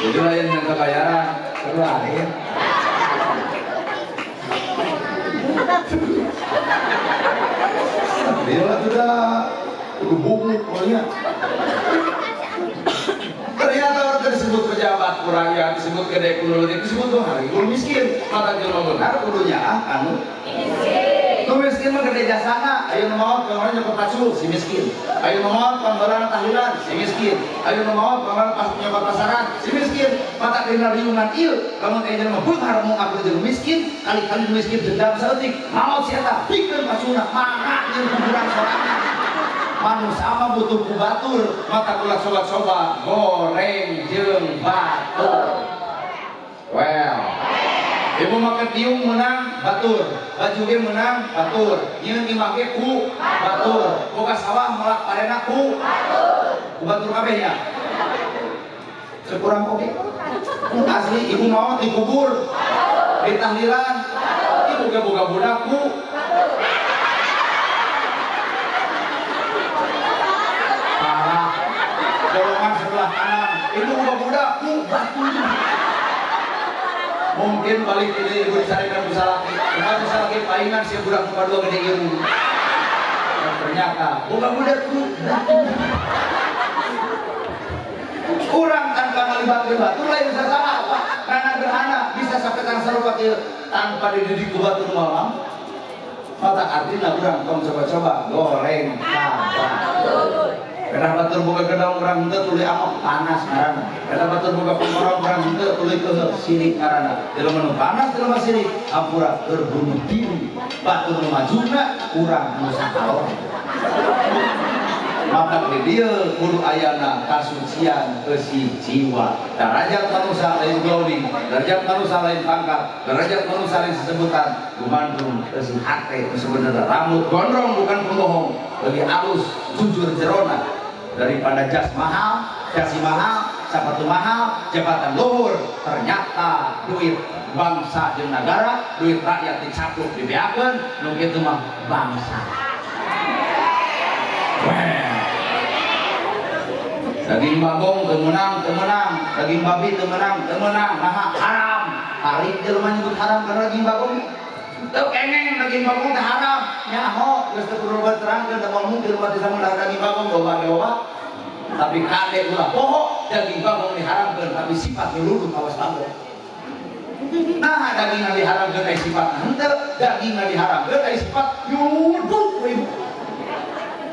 Jadi lain yang kebayaran, lain. Dia lah sudah bubuk pokoknya. Ternyata orang disebut pejabat kurang ya, disebut gede kudu leutik, disebut tuh hari kudu miskin. Mata jelema beunghar kudunya anu miskin. Nu miskin mah gede jasana, ayo nu maot pangoran nyokot pacul si miskin. Ayo nu maot pangoran tahlilan si miskin. Ayo nu maot pangoran pas nyokot pasaran si miskin. Mata dina riungan ieu, lamun aya jelema beunghar mung abdi jeung miskin, kali-kali nu miskin dendam saeutik, maot si eta pikeun paculna, mangga jeung kuburan sorangan. Manusia mah butuh ku batur, mata kula coba-coba goreng jeung batur. Well, ibu make tiung menang batur, baju ge menang batur, nyieun imah ge ku batur, boga sawah melak parena ku batur. Ku batur kabeh nya. Sekurang oge. Asli ibu maot dikubur, ditahlilan, ibu ge boga budak ku parah. Golongan sebelah kanan, ibu boga budak ku batur. Mungkin balik ini ibu dicarikan ku salaki, cuma ku salaki palingan si budak muka dua gede irung. Dan ternyata boga budak ku batur. Kurang tanpa ngalibatkeun batur lain bisa salah apa? Karena gerhana bisa sampai tang sarupa kieu tanpa dididik ku batur malam. Mata artina urang tong coba-coba goreng ka batur. Karena batur boga gedang urang henteu tuluy amok panas ngaranna. Karena batur boga pengorong urang henteu tuluy keuheul sirik ngaranna. Jelema nu panas jelema sirik hampura keur bunuh diri. Batur nu majuna urang nu sakalor. Maka di dieu kudu ayana kasucian eusi jiwa. Darajat manusia lain glowing, derajat manusia lain pangkat, derajat manusia lain sesebutan, gumandung eusi hate nu sebenarnya rambut gondrong bukan pembohong, lebih halus jujur jerona daripada jas mahal, jasi mahal, sepatu mahal, jabatan luhur. Ternyata duit bangsa jeung nagara, duit rakyat dicapluk dibeakeun, nu kitu mah bangsa. Daging bagong teu meunang, teu meunang, daging babi teu meunang, teu meunang, naha haram. Hari jelema nyebut haram karena daging bagong. Teu kengeng daging bagong teh haram. Nyaho geus teu kudu terangkeun da moal mungkin umat Islam ulah daging bagong loba ge loba. Tapi kade ulah poho daging bagong diharamkeun tapi sifat nyuluduk awas bagong. Nah daging diharamkeun aya sifat henteu, daging diharamkeun aya sifat nyuluduk we ibu.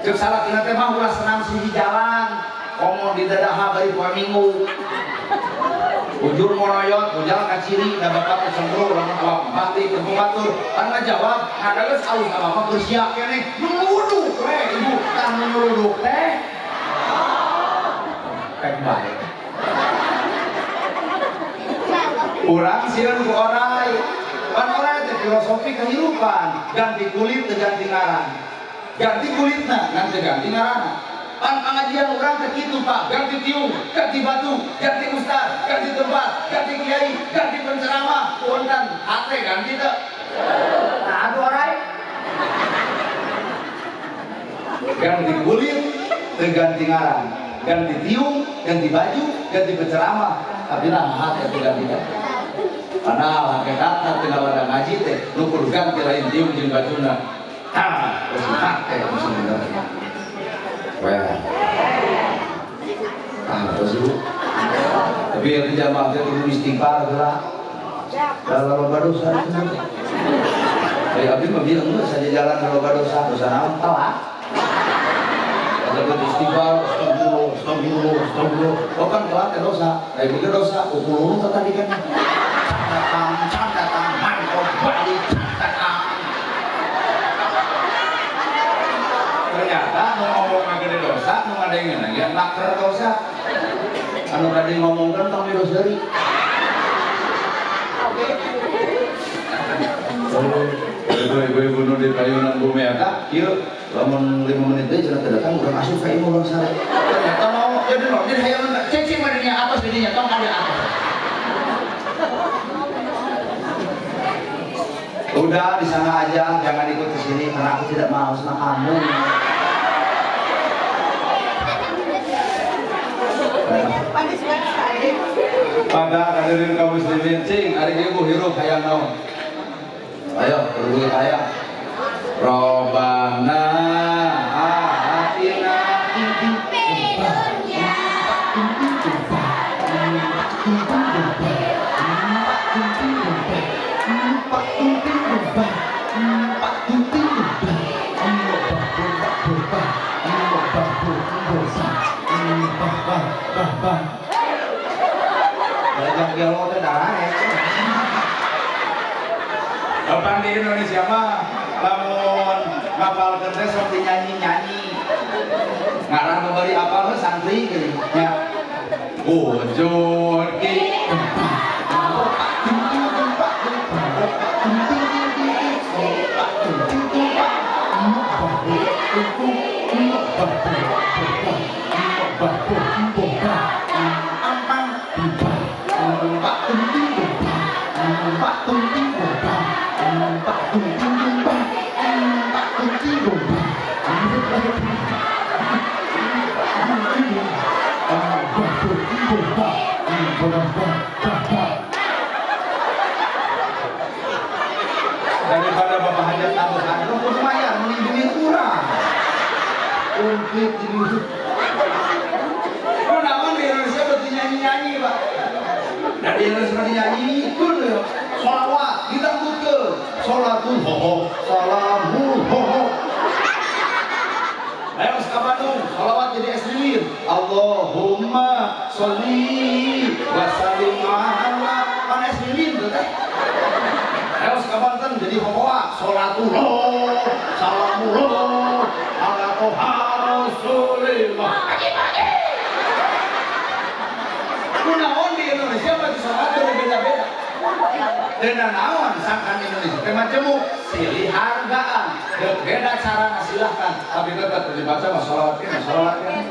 Ceuk salakina teh mah ulah senang siji jalan. Komo di dadaha bari poe minggu. Ujur monoyot, ujal kaciri, da bapak teh cemburu lamun awak bati teu batur. Pan ngajawab, ngadageus alus ka bapak keur sia keneh. Nuluduk we ibu, tah nu nuluduk teh. Pek bae. Urang sieun ku orai. Pan orai teh filosofi kehidupan, ganti kulit teu ganti ngaran. Ganti kulitna, ngan teu ganti ngaranna. Pan pengajian orang teh kitu Pak, ganti tiung, ganti batu, ganti ustaz, ganti tempat, ganti kiai, ganti penceramah, punten hate ganti teu. Nah, aduh orai. Ganti kulit, teu ganti ngaran. Ganti tiung, ganti baju, ganti penceramah, tapi nah hate teu ganti teh. Padahal hakikatna teu ngawada ngaji teh, nu kudu ganti lain tiung jeung bajuna. Tah, geus hate sebenarnya. Well, ah terus ibu. Tapi yang jamaah teh kudu istighfar geura. Da loba dosa itu. Ari abdi mah bieu geus saja jalan loba dosa, dosa naon telat. Ada kudu istighfar, astagfirullah, astagfirullah, astagfirullah. Oh kan telat teh dosa. Da ibu ge dosa, ukur teh tadi kan. Datang, datang, mangkok balik, datang. Ternyata nu ngomong gede dosa, nu ngadengeun ge naker dosa. Anu tadi ngomongkeun tong didoseuri. Ibu-ibu nu di payunan bumi eta kieu lamun 5 menit deui cenah teu datang urang asup ka imah urang sare. Ternyata mau jadi no, jadi hayang cicing mah dinya atos di dinya tong ka dieu atos. Udah di sana aja, jangan ikut ke sini karena aku tidak mau sama kamu. Maka hadirin kaum muslimin cing ari ieu hirup hayang naon? Ayo kudu hayang. Robbana atina fid dunya Bapak di Indonesia mah lamun ngapalkeun teh sok dinyanyi-nyanyi. Ngarah memberi apal heuh santri geuning nya. Bujur ki daripada bapak hajat tabuh andro kudu mayar melindungi urang komplit jadi kunaon di Indonesia berarti nyanyi-nyanyi pak dari Indonesia berarti nyanyi itu sholawat ditambutkeun sholatul hoho salamul hoho. Ayo ke Bandung, sholawat jadi es lilin. Allahumma sholli wa sallim ala kan es lilin tuh teh. Ayo ke Banten jadi hohoa, sholatullah, salamullah, ala toha rasulillah. Pagi-pagi. Kunaon di Indonesia berarti sholat berbeda-beda. Dan naon sangkan Indonesia teh majemuk silih hargaan beda cara silahkan tapi tetap dibaca mah sholawat kene sholawat kene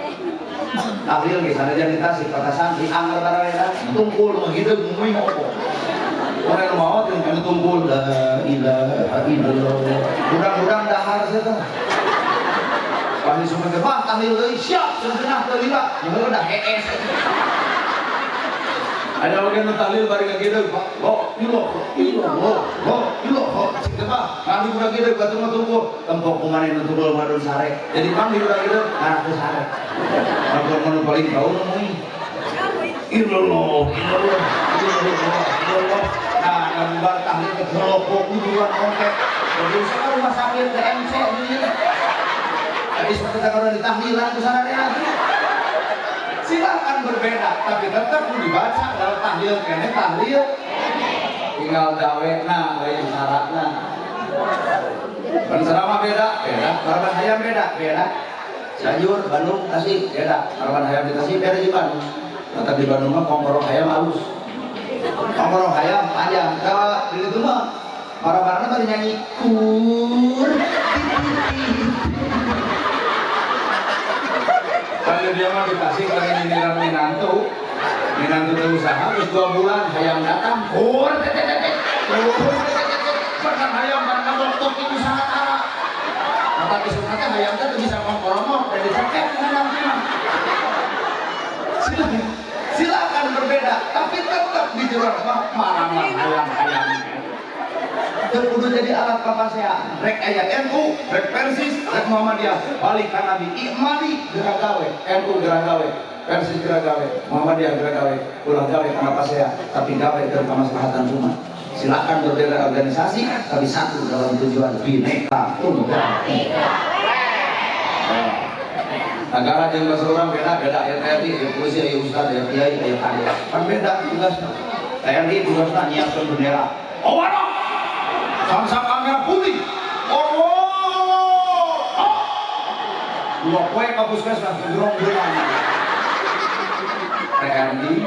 tahlil ge sanajan di Tasik kota santri angger baraya tungkul mah kitu ngumuy opo orang nu maot yang tungkul la ilaha illallah urang-urang dahar sia teh pasti sumber teh bah tahlil deui siap cenah teu lila nyeun udah hees. Ada bagian tahlil bari ngagideug Pak. Lo, ilo, ilo, lo, lo, ilo, cing teh Pak. Ngandi budak gideug batur mah tunggu. Tempok kumaha nu tunggu madun sare. Jadi pang di budak gideug ngarak teu sare. Lamun nu paling tau nu illallah, illallah, illallah, illallah. Nah, gambar tahlil ke kelompok kuduan ongkek. Jadi usah rumah sakit DMC di dieu. Jadi seperti kalau ditahlilan ku sararea. Silakan berbeda, tapi tetap dibaca dalam tahlil kene tahlil tinggal dawena lain syaratna. Pencerama beda, beda. Maraban hayam beda, beda. Cianjur, Bandung, Tasik beda. Maraban hayam di Tasik beda di Bandung. Tetap di Bandung mah kongkorong hayam halus. Kongkorong hayam panjang. Kalau di itu mah marabanna bari nyanyi kur. Kalau dia mah di Tasik lagi nyindiran minantu, minantu teh usaha terus 2 bulan hayam datang, kur tetetetet, kur tetetetet, bahkan hayam barang dokter itu sangat arah. Nah, tapi sebenarnya hayam teh bisa ngomong dan dicekek minantu mah. Silakan berbeda, tapi tetap di jero mah marah hayam-hayam. Teu kudu jadi alat papasean. Rek aya NU, rek Persis, rek Muhammadiyah. Balik ka Nabi, ikmali gerak gawe, NU gerak gawe, Persis gerak gawe, Muhammadiyah gerak gawe, ulah gawe kana pasea, tapi gawe keur kamaslahatan umat. Silakan berbeda organisasi, tapi satu dalam tujuan Bhinneka Tunggal Ika. Negara jeung bahasa urang beda-beda, aya TNI, aya polisi, aya ustad, aya kiai, aya kades. Kan beda tugasna. TNI tugasna nyiapkeun bendera. Oh, waduh. Sang-sang merah putih. Oh, oh. Dua poe ka puskesmas gerong-gerong. TNI,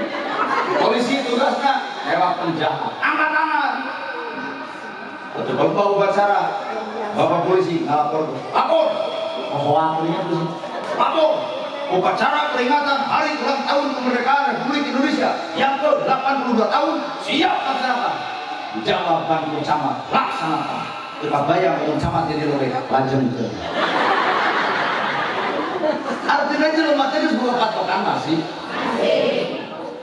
polisi tugasna lewat penjahat. Angkat tangan. Atau bapak upacara, bapak polisi ngalapor. Lapor. Oh, akhirnya polisi. Lapor. Upacara peringatan Hari Ulang Tahun Kemerdekaan Republik Indonesia yang ke-82 tahun siap laksanakan. Jawaban camat laksanakan. Kita bayang untuk camat jadi lore lajeng ke. Artinya jelema teh geus boga patokan masih.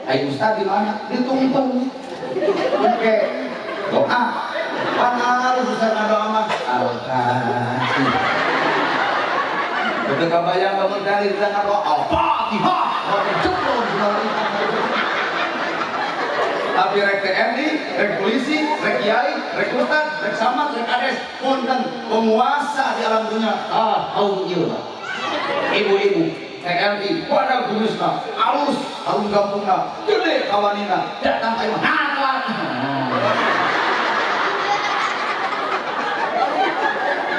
Ayo ustad di mana? Ditungtung. Oke. Doa. Pan harus ustad ngadoa mah. Al-Fatihah. Betul kabayang bangun kali kita ngadoa Al-Fatihah. Tapi rek TNI, rek polisi, rek kiai, rek ustad, rek samad, rek kades, punten penguasa di alam dunia. Ah, tahu ieu. Ibu-ibu TNI, pada kumisna, alus, alun kampungna, gede kawanina, datang ka imah, nah.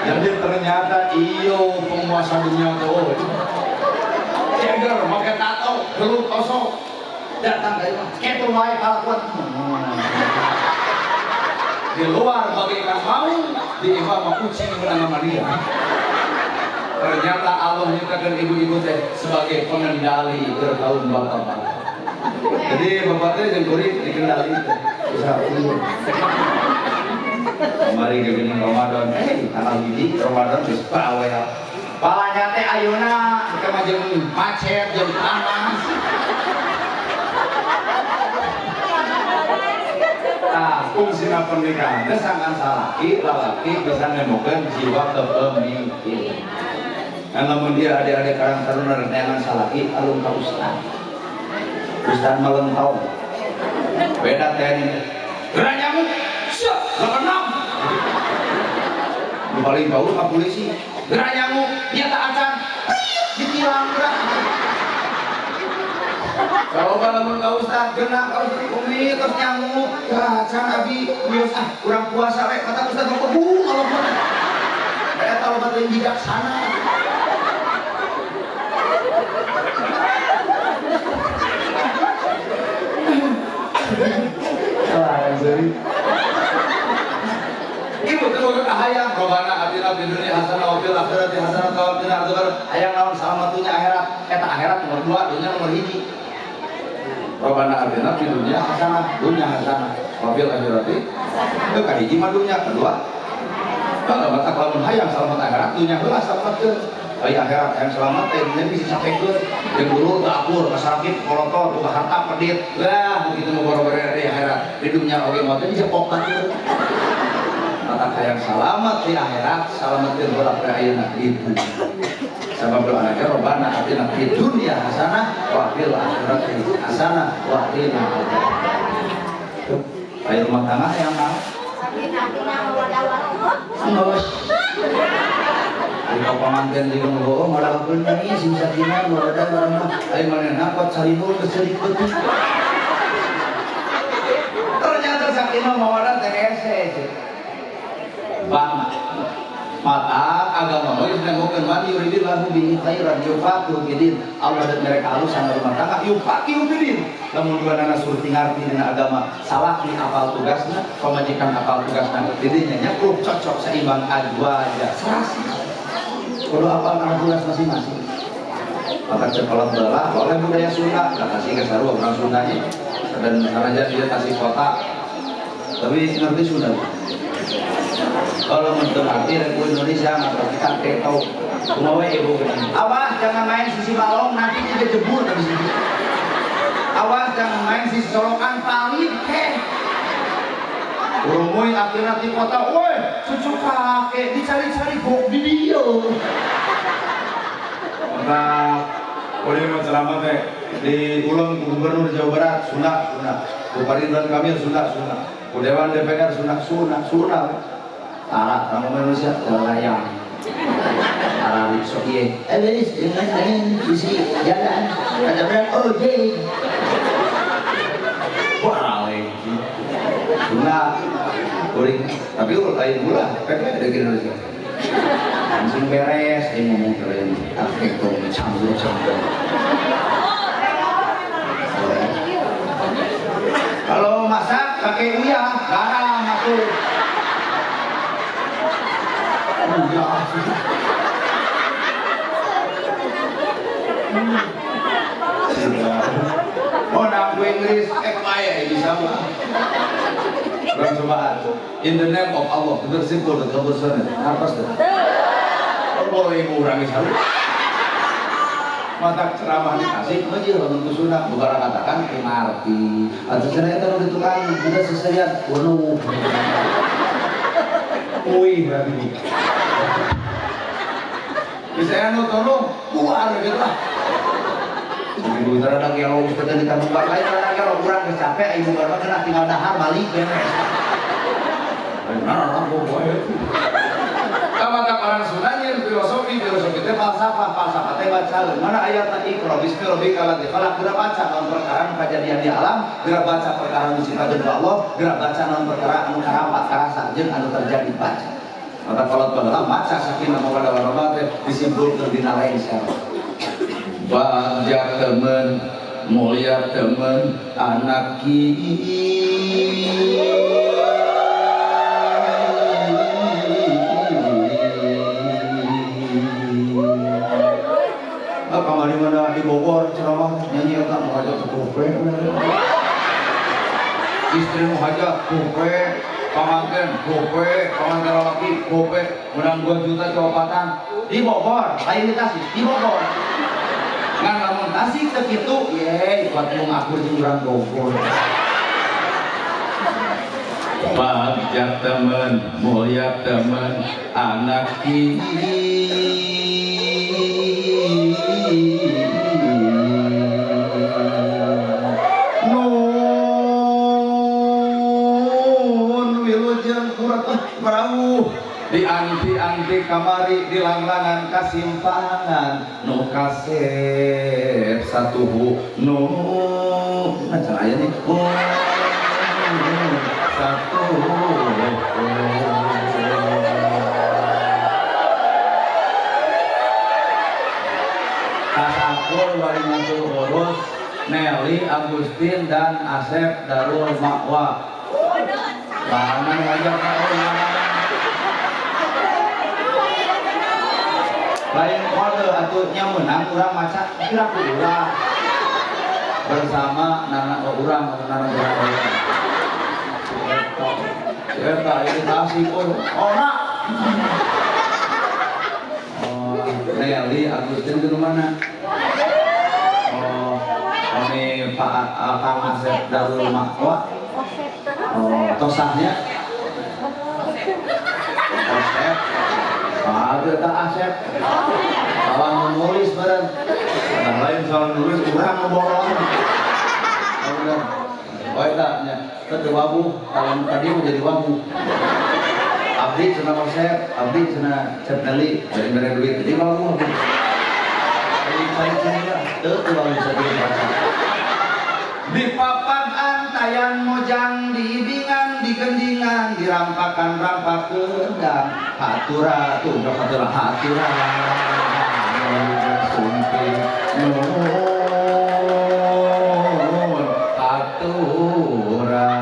Jadi ternyata iyo penguasa dunia tuh. Ceger, make tato, gelut osok. Datang dari mana? Ketu wae kalakuan. Di luar bagaikan maung, di imah mah kucing menang sama dia. Ternyata Allah nyiptakan ibu-ibu teh sebagai pengendali berkaum bapak-bapak. Jadi bapak teh jeung kuring dikendali teh. Bisa ieu. Kemarin ke geuning Ramadan, tanggal 1 Ramadan geus bawel. Palanya teh ayeuna keur mah jeung macet jeung panas. Nah, fungsina pernikahan teh sangkan salaki, lalaki bisa nemukeun jiwa kepemimpinan. Nah, lamun dia adik-adik karang taruna neangan salaki alung ka ustad. Ustad melentong. Beda teh geura nyamuk. Siap, 86. Nu paling bau ka polisi. Geura nyamuk, nyata acan. Ditilang geura. Kalau lamun ka ustad geuna ka ustad umi terus nyamuk, acan abi wios ah urang puasa we kata ustad mah kebung Allah mah. Eta loba teuing bijaksana. Ibu teu hayang robana atina fid dunya hasanah wa fil akhirati hasanah wa qina adzabannar. Hayang naon salamat dunya akhirat. Eta akhirat nomor 2, dunya nomor 1. Robana atina fid dunya hasanah, dunya hasanah wa fil akhirati hasanah. Teu kahiji mah dunya, kedua. Heeh, mata lamun hayang salamat akhirat dunya heula salamatkeun. Ai akhirat hayang selamat teh dunya bisa sakekeun. Jeung guru teu akur, kasakit, kolotor, boga harta pedit. Lah, begitu mah boro-boro di akhirat. Di dunya oge mah teh bisa pokat. Mata hayang selamat di akhirat, salamatkeun heula pre ayeuna ibu. Sabab doa teh robana atina fid dunya hasanah wa fil akhirati hasanah wa qina adzabannar. Ayo rumah tangga yang mau. Geus. Di pamanten jeung nu bohong ngadahkeun deui sing sakinah mawaddah warahmah. Ayo manehna kuat salimur geus seurik beutik. Ternyata sakinah mawaddah teh hese. Bang. Mata agama geus nengokeun man yuridillahu bihi khairan yufaqihu fidin. Allah dan mereka halus sana rumah tangga yufaqihu fidin. Lamun duanana surti ngarti dina agama, salaki apal tugasna, pamajikan apal tugasna. Didinya nyakup cocok seimbang adwaja serasi. Kudu apal kana tugas masing-masing. Maka cekolot belah oleh budaya Sunda, kata sih sarua urang Sundanya. Dan sanajan dia tasik kota, tapi ngerti Sunda. Kalau untuk arti Republik Indonesia nggak kita keto, kumaha ibu. Awas jangan main sisi balong nanti kita jebur habis itu. Awas jangan main sisi solokan palit keh. Urumuy akhirnya di kota, woi cucu kakek dicari-cari gok di dia. Maka, boleh mau ceramah teh di ulang gubernur Jawa Barat, Sunda, Sunda. Bupati Ridwan Kamil, Sunda, Sunda. Dewan DPR, Sunda, Sunda, Sunda. Tara, orang Indonesia, layang. Tara, sok ieu. Eh, jangan main sisi jalan, ada berang ojek. Wah, Sunda, kuring. Tapi lain pula, PP ada di Indonesia. Langsung beres, ini ngomong keren. Arsitektur campur-campur. Kalau masak pakai uyah, garam masuk. Uyah. Oh, nak Inggris, kemaya bisa mah. Kurang cobaan. In the name of Allah, bener simpel dan kebersamaan. Hartos deh. Oh, boleh ibu orangnya selalu. Mata ceramah di Tasik meujeuh lamun ku Sunda bubara katakan kumarti. Atuh cenah eta nu ditukang beda seserian wenuh. Uih berarti. Bisa anu tolong buar gitu lah. Ibu rada gelo geus teh ditambah lain rada gelo urang geus capek ibu mah kena tinggal dahar balik beres. Nah, boy. Maka orang Sunda nyeun filosofi, filosofi teh falsafah, falsafah teh bacaeun. Mana ayatna iqra bismi rabbikal ladzi khalaq, geura baca naon perkara nu kajadian di alam, geura baca perkara nu diciptakeun ku Allah, geura baca naon perkara anu karampat karasa jeung anu terjadi baca. Maka kalau baheula maca sakinah mawaddah warahmah teh disimpulkeun dina lain sareng. Bagja temen, mulia temen, anak kamari mana di Bogor ceramah nyanyi eta nu hajat gope, istri nu hajat gope, panganten gope, panganten lalaki gope, menang 2 juta copatan di Bogor, lain di Tasik, di Bogor. Ngan lamun Tasik teu kitu, ye kuat mung akur jeung urang Bogor. Bagja temen, mulia temen, anak nun wilujeng kurat prauh di anti-anti kamari di langlangan kasimpangan nu kasep satuhu nu nah cara aya nih satu Tasakur Walimatul Urus Nelly Agustin dan Asep Darul Makwa. Mana ngajak ka urang. Lain kode atuh nya meunang urang maca kira ku urang. Bersama nana urang atau nana urang. Eta ini Tasik ora. Oh, Nelly Agustin di mana? Oh, kami Pak Kang Asep Darul Makwa. Oh, tosahnya? Osep. Ah, eta Asep. Salah menulis bareng. Ada lain salah nulis urang ngeborong. Oh, bener. Oh, eta nya. Teu wabuh, kalau tadi mau jadi wabuh. Abdi cenah Osep, abdi cenah Cep Nelly, dari mere duit jadi wabuh abdi. Jadi cari-cari lah, teu wabuh bisa dibaca. Di papan antayan mojang, diibingan, digendingan, dirampakan rampak kendang. Hatura, tuh hatura, hatura. Sumping nun hatura.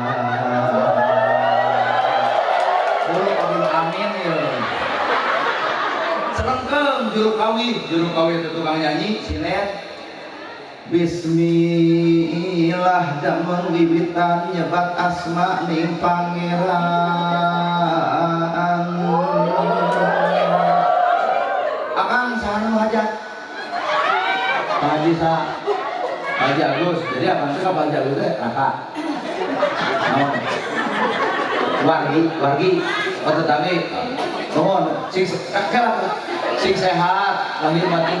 Bulu abdul amin ya. Selengkem juru kawi itu tukang nyanyi sinet. Bismillah damel wiwitan nyebat asma ning pangeran. Akang saha nu hajat? Pak Haji sa? Pak Haji Agus. Jadi akang teh ka Pak Haji Agus teh raka. Oh. Wargi, wargi, oh tetanggi. Nuhun, sing sing sehat, lahir batin.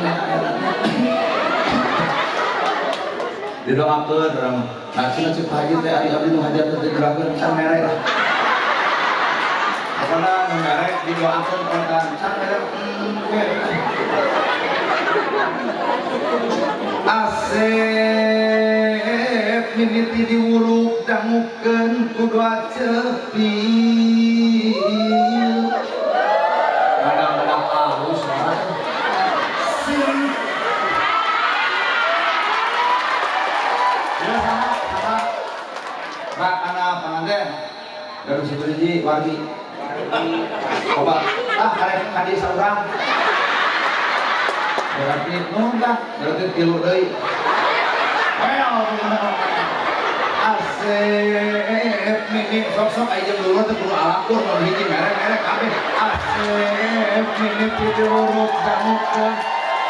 Didoakeun urang. Nah, cenah cek Pak Haji teh ari abdi nu hajat teh didoakeun can mere lah. Pokona nu mere didoakeun kontan can mere. Asep mimiti diwuruk dangukeun ku dua cepil. Kadang-kadang halus suara. Sing ya sama sama rak anak panganten dari situ wargi obat ah karek kadi saurang berarti nuhun kah berarti tilu deui well Asep mimi sok-sok aya jeung dulur teh kudu alakur mun hiji merek-merek kabeh Asep mimi diurut dangukeun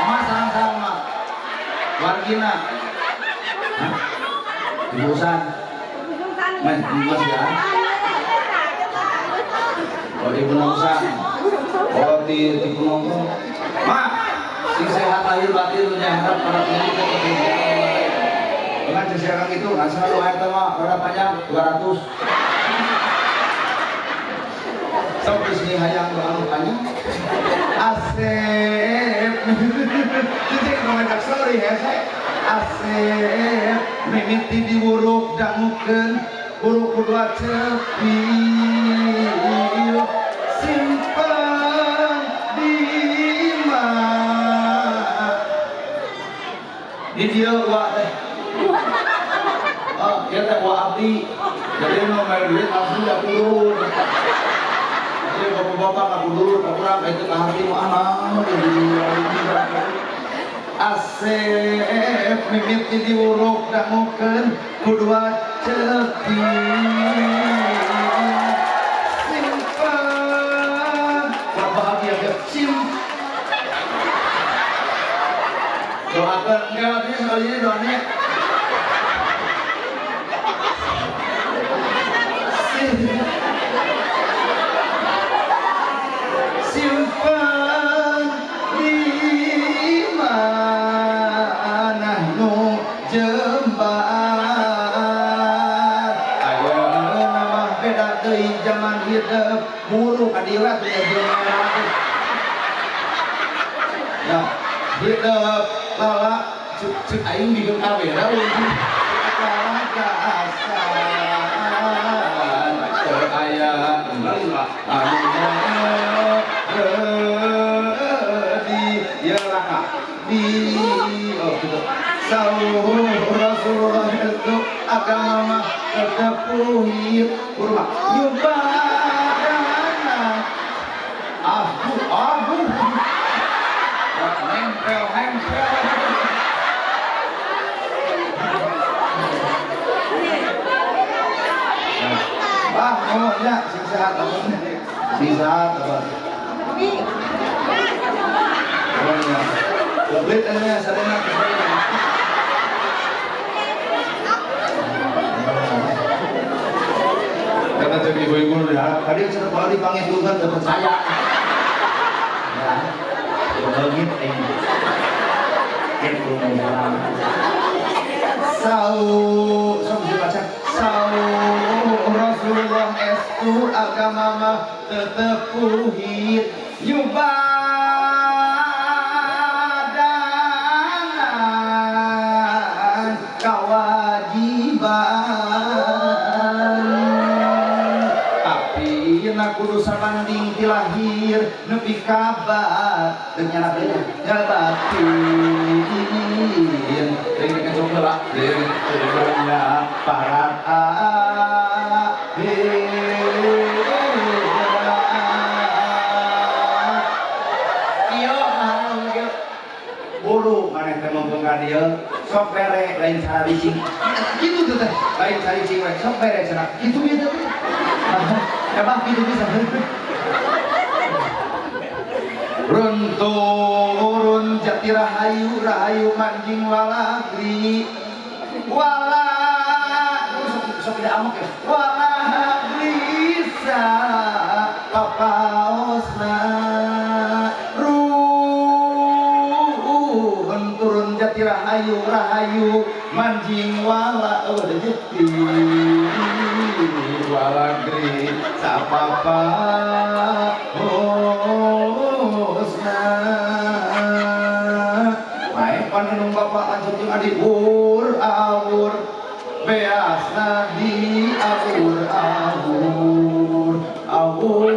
mah sama-sama Wargina. Hah? Ibu Usan. Mas, Mas ya. Oh, Ibu Nongsa. Oh, di Ibu Nongsa. Mak, sing sehat lahir batin dunia harap para pemilik. Dengan sekarang itu nggak selalu air mah roda panjang 200. Sampai sini hayang anu panjang. Asep. Cicing ngomong sorry hese. Asep mimiti diwuruk dangukeun buruk kedua cepil simpan di di dia wak teh. Oh, dia teh wak abdi. Jadi mau main duit langsung ya turun. Jadi bapak-bapak nggak dulu, kurang itu ke hati mau anak. Asep mimiti diwuruk dangukeun kedua cepil simpan berbahagia ke sim doakan enggak artinya sekali ini doanya simpan di mana nu jembar ayeuna mah beda deui zaman hidup muru ka dieu atuh ya jelema. Ya hidup lala cek aing bikin kamera lala gasan teu aya anu di ya laka di oh gitu. Sauh Rasulullah itu agama mah tetep tauhid kurma nyubadana aduh aduh nempel nempel. Bah ngomongnya sing sehat apa sing sehat apa ngomongnya komplit aja sadana. Kata cek ibu-ibu ya, tadi sudah kalau dipanggil Tuhan dapat saya. Ya, begitu ini. Sau, sok bisa baca. Sau Rasulullah estu agama mah tetep tauhid yubadana kewajiban. Tapi na kudu sabanding ti lahir nepi ka batin nya batin deui kecok heula deui parat ieu mah kieu buru maneh teh mumpung ka dieu sok bere lain cara bicing kitu tuh teh lain cara bicing we sok bere cenah kitu ieu teh emang gitu bisa. Runturun jati rahayu rahayu manjing walagri wala sok tidak amok ya walagrisa papaosna ruhun turun jati rahayu rahayu manjing wala oh jati walagri sapapa hosna mae panenung bapak lanjut jeung adik ur awur beasna di awur awur awur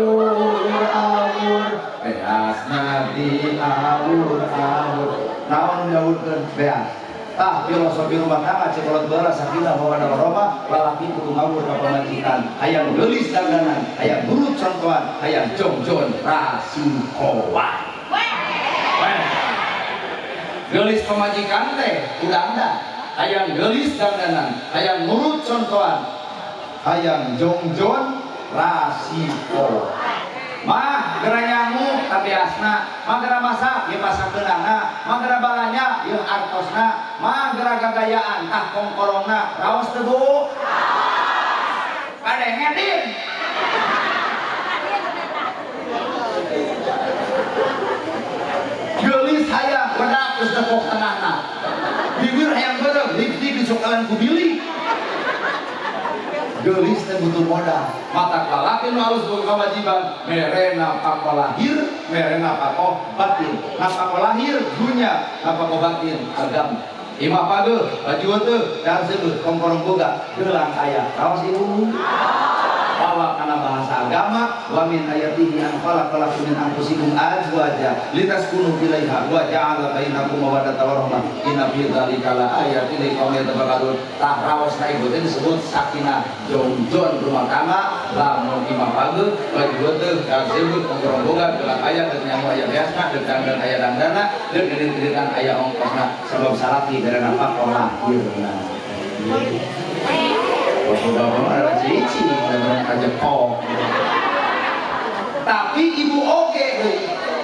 awur beasna di awur awur naon diawurkeun beas. Tah filosofi rumah tangga cekolot baheula sakinah mawaddah warahmah lalaki kudu ngawur ka pamajikan hayang geulis dandanan hayang nurut contohan hayang jongjon rasukowan. Weh. Geulis pamajikan teh udanda hayang geulis dandanan hayang nurut contohan hayang jongjon rasikowan. Mah geura nyangu tabiasna, mah geura masak ieu pasakeunana, mah geura balanja ieu artosna, mah geura gagayaan tah kongkorongna. Raos teu Bu? Raos. Kadenge din. Geulis hayang wedak geus dekok tengahna. Bibir hayang beureum lipstik dicokelan ku bili. Geulis teh butuh modal. Mata lalaki nu alus boga kewajiban mere napako lahir, mere napako batin. Napako lahir dunya, napako batin agama. Imah pageuh, baju teu, dahar seubeuh, kongkorong boga, gelang aya. Raos ibu. Bawa kana bahasa agama wa min ayatihi an khalaqalakum min anfusikum azwaja litaskunu ilaiha wa ja'ala bainakum mawaddatan wa rahmah inna fi dzalika laayatin liqaumin yatafakkarun. Tah raosna ibu teh disebut sakinah jongjon rumah tangga lamun imah pageuh baju teu kasebut kongkorong boga gelang aya deuk nyamu aya beasna deuk dangdan aya dangdana deuk didit-diditan aya ongkosna sebab salaki bere nafkah lahirna. Bapak-bapak ada cici, kajepok. Tapi ibu oke,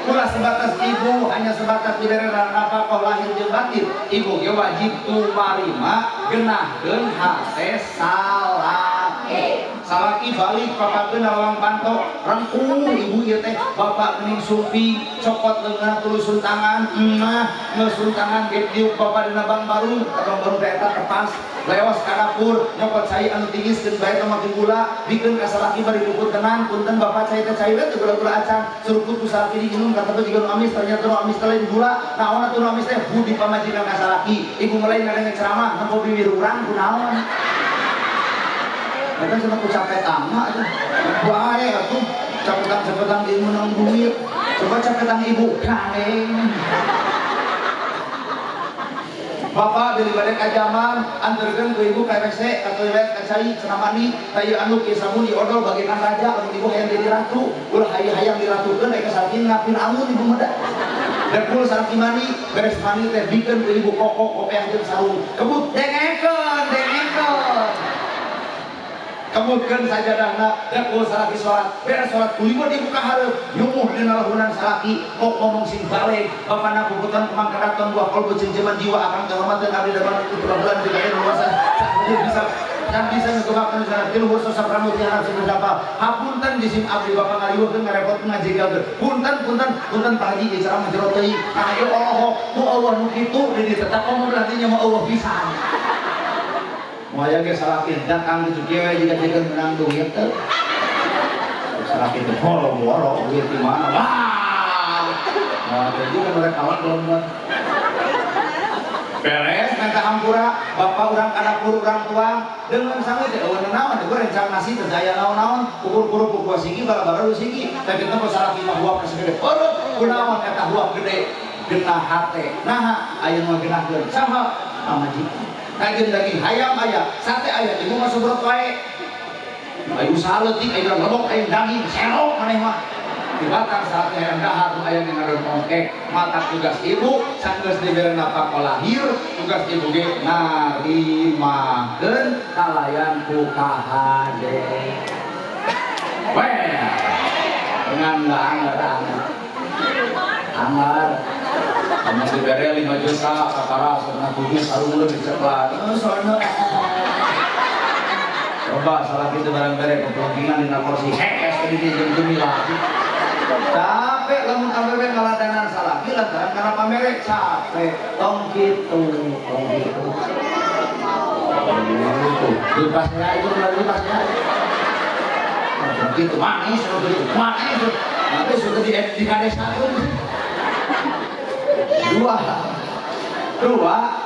ulah sebatas ibu hanya sebatas diberi nafkah lahir jeung batin. Ibu ge wajib tumarima genahkeun hate salaki. Salaki balik papakeun lawang panto, rengkuh ibu ieu teh bapak geuning sumping, cokot leungeun tuluy suntangan, emah ngeus suntangan ge diuk bapak dina bang barung, bang barung teh eta tepas. Leos ka dapur nyokot cai anu tigiskeun bae teh make gula, bikeun ka salaki bari puput tenan, punten bapak cai teh cai we teu gula-gula acan, suruput ku salaki diinum kata teh jiga nu amis ternyata nu amis teh lain gula, naon atuh nu amis teh budi pamajikan ka salaki. Ibu mulai ngadenge ceramah nempo bibir urang kunaon. Eta cenah ku capetang mah atuh. Bae atuh capetang-capetang ilmu naon duit. Coba capetang ibu kane. Bapak dari balik ajaman anterkeun ku ibu ka WC ka toilet ka cai cenah mandi tah ieu anu ieu sabun ieu odol bagaikan raja lamun ibu hayang jadi ratu ulah hayang diratukeun aya salaki ngapin amun ibu mah da. Dekul salaki mandi beres mandi teh bikeun ku ibu kokok kopeah jeung sarung kebut dengekeun dengekeun. Kebutkeun sajadahna dekul salaki salat beres salat kuliwat ibu ka hareup nyumuh dina lahunan salaki kok ngomong sing balik bapana puputan kemang keraton buah kolbu cengceman jiwa akang kehormatan abdi dalam bulan juga luasa bisa dan bisa ngetobakeun sana tiluhur sosok rambut harap sing berapa hapunten jisim abdi bapak ngariweuhkeun ngarepotkeun ngajegalkeun punten punten punten Pak Haji ieu ceramah jero teuing nah ieu Allah mu Allah nu kitu di tetap ngomong berarti nya mah Allah pisan. Moal ge salaki datang di kieu we jiga jiga menang duit teh. Salaki teh boro-boro duit di mana? Wah. Nah, jadi kan mereka kawan belum. Beres minta hampura, bapak urang ka dapur urang tuang dengan sangu teh eueuh naon teh rencang nasi teh daya naon-naon, ukur-ukur ku sigi bala-bala sigi. Tapi teh salaki mah huap segede. Eueuh kunaon eta huap gede genah hate. Naha aya nu genahkeun saha pamajikan. Kajeun daging hayam aya, sate aya, ibu mah sobrot wae. Ayo usaha leutik, ayo lebok, ayo daging, serok maneh mah. Di batang sate hayam dahar nu aya dina ongkek, mata tugas ibu sanggeus dibere nafkah lahir, tugas ibu ge narimakeun kalayan ku kahade. Weh. Dengan anggar anggar. Kamu dibere 5 juta, kakara, setengah 7, sarung lu diceklan. Soalnya. Coba salah itu barang bere, kepelongkingan di kursi, hekes, di jam-jam lagi. Capek, lamun awewe ngaladanan salaki, lantaran karena pamere, capek. Tong gitu, tong gitu. Gitu. Lipasnya itu, lipasnya. Tong gitu, manis, manis. Nanti sudah di kadesa itu. Dua,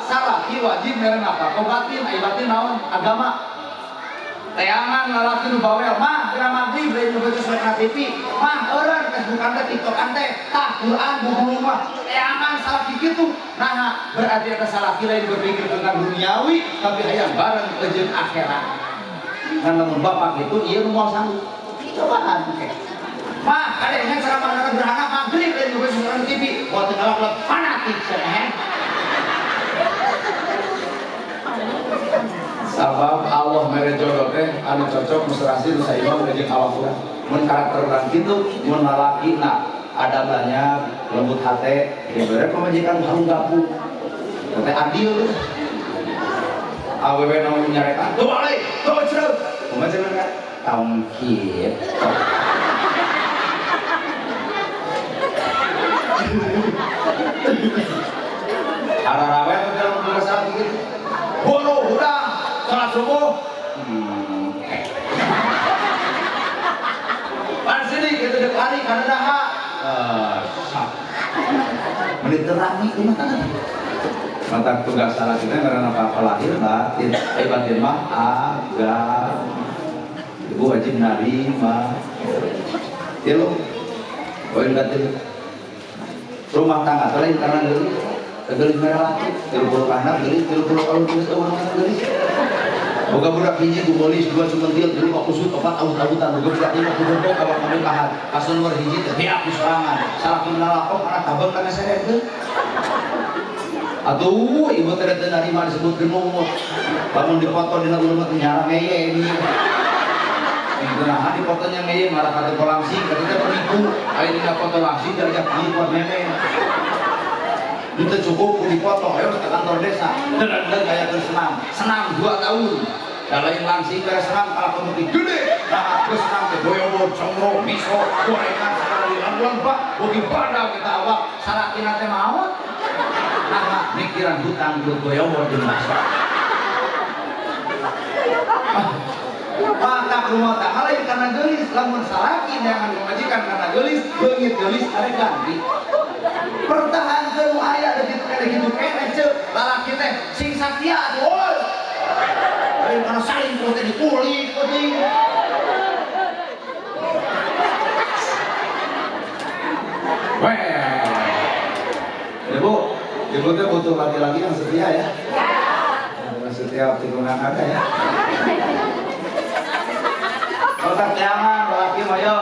salaki wajib mere nafkah batin, ai batin naon agama. Teangan lalaki nu bawel, mah geura maghrib lain nu baca surat TV, mah eureun Facebookan teh TikTokan teh, tah Quran buku mah. Teangan salaki kitu. Nah, berarti eta salaki lain berpikir tentang duniawi, tapi hayang bareng jeung akhirat. Ngan lamun bapak kitu ieu nu moal sanggup. Cobaan ke. Mah, kadang ceramah anak gerhana maghrib lain nu baca surat TV, moal teu ngalak fanatik cenah. Sabab Allah mere jodoh teh anu cocok nu serasi nu saimbang jeung awak urang. Mun karakter urang kitu, mun lalakina ada banyak lembut hate, dibere pamajikan harung gapu. Teh adil. Awewe nu nyarekan, "Tuh balik, tuh cerut." Kumaha cenah kan? Tong kieu. Ararawe teh dalam masalah gitu. Boro hudang, salat subuh. Pan sini kitu deuk ari kana daha. Menit terami rumah tangga. Mata tugas salah kita karena apa lahir batin, batin mah agama. Ibu wajib narima. Tilu, poin batin. Rumah tangga lain karena geulis, geulis merah laki, 30 anak geulis, 30 kalau tulis orang geulis. Boga budak hiji gumolis, dua sumentil, tilu kusut, opat awut-awutan, boga budak lima kudompok, awak kami pahat, kasun nomor hiji teh beak ku sorangan, salah menalakok anak tabeng kana serekeun. Atuh, ibu teh teu narima disebut genumut. Lamun dipoto dina ulun nyara ngeye ini. Nah, dipotonya ngeye marah kata langsing, kata teh penipu. Aya dina foto langsing diajak buat meme. Itu cukup dipoto, ayo ke kantor desa. Dan kayak senam, senam 2 tahun. Da lain langsing beres senam kalah pemutih gede. Nah, geus senam teh boyobon, congro, miso, gorengan sakali bulan Pak, bogi badal kita awak, salakina teh maot. Nah, mikiran hutang buat boyobon jeung bakso. Maka rumah tangga lain karena geulis, lamun salaki neangan pamajikan karena geulis, beungit geulis arek ganti. Pertahankeun nu aya da kitu keneh kitu keneh ceuk lalaki teh sing satia atuh euy. Lain karena salingkuh teh dikulik penting. Weh. Ibu, ibu teh butuh laki-laki yang setia ya. Yang setia tikungan ada ya. Otak jangan laki mah yo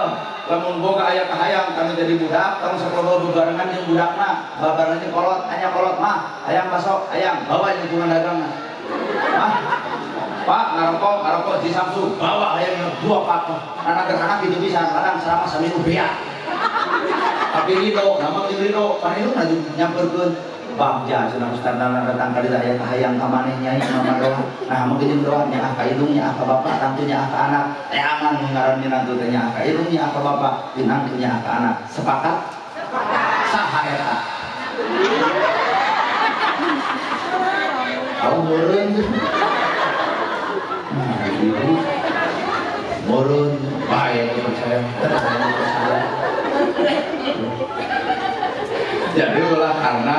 lamun boga aya kahayang kanu jadi budak tong sakola bebarengan jeung budakna babarengan jeung kolot hanya kolot mah hayang basok hayang bawa jeung tukang dagangna mah Pak ngarokok ngarokok di Samsu bawa hayang dua pak anak gerhana kitu pisan kadang selama saminu beak tapi ridho nama jeung ridho paninu nyamperkeun bagja cenah ustaz datang ka dieu aya kahayang ka maneh nyai mama doa nah mungkin jeung doa nyaah ka indung nyaah ka bapak tangtu nyaah ka anak teangan ngaran minantu teh nyaah ka indung nyaah ka bapak minantu nyaah ka anak sepakat sepakat saha eta au meureun nah ibu meureun bae percaya percaya jadi ulah karena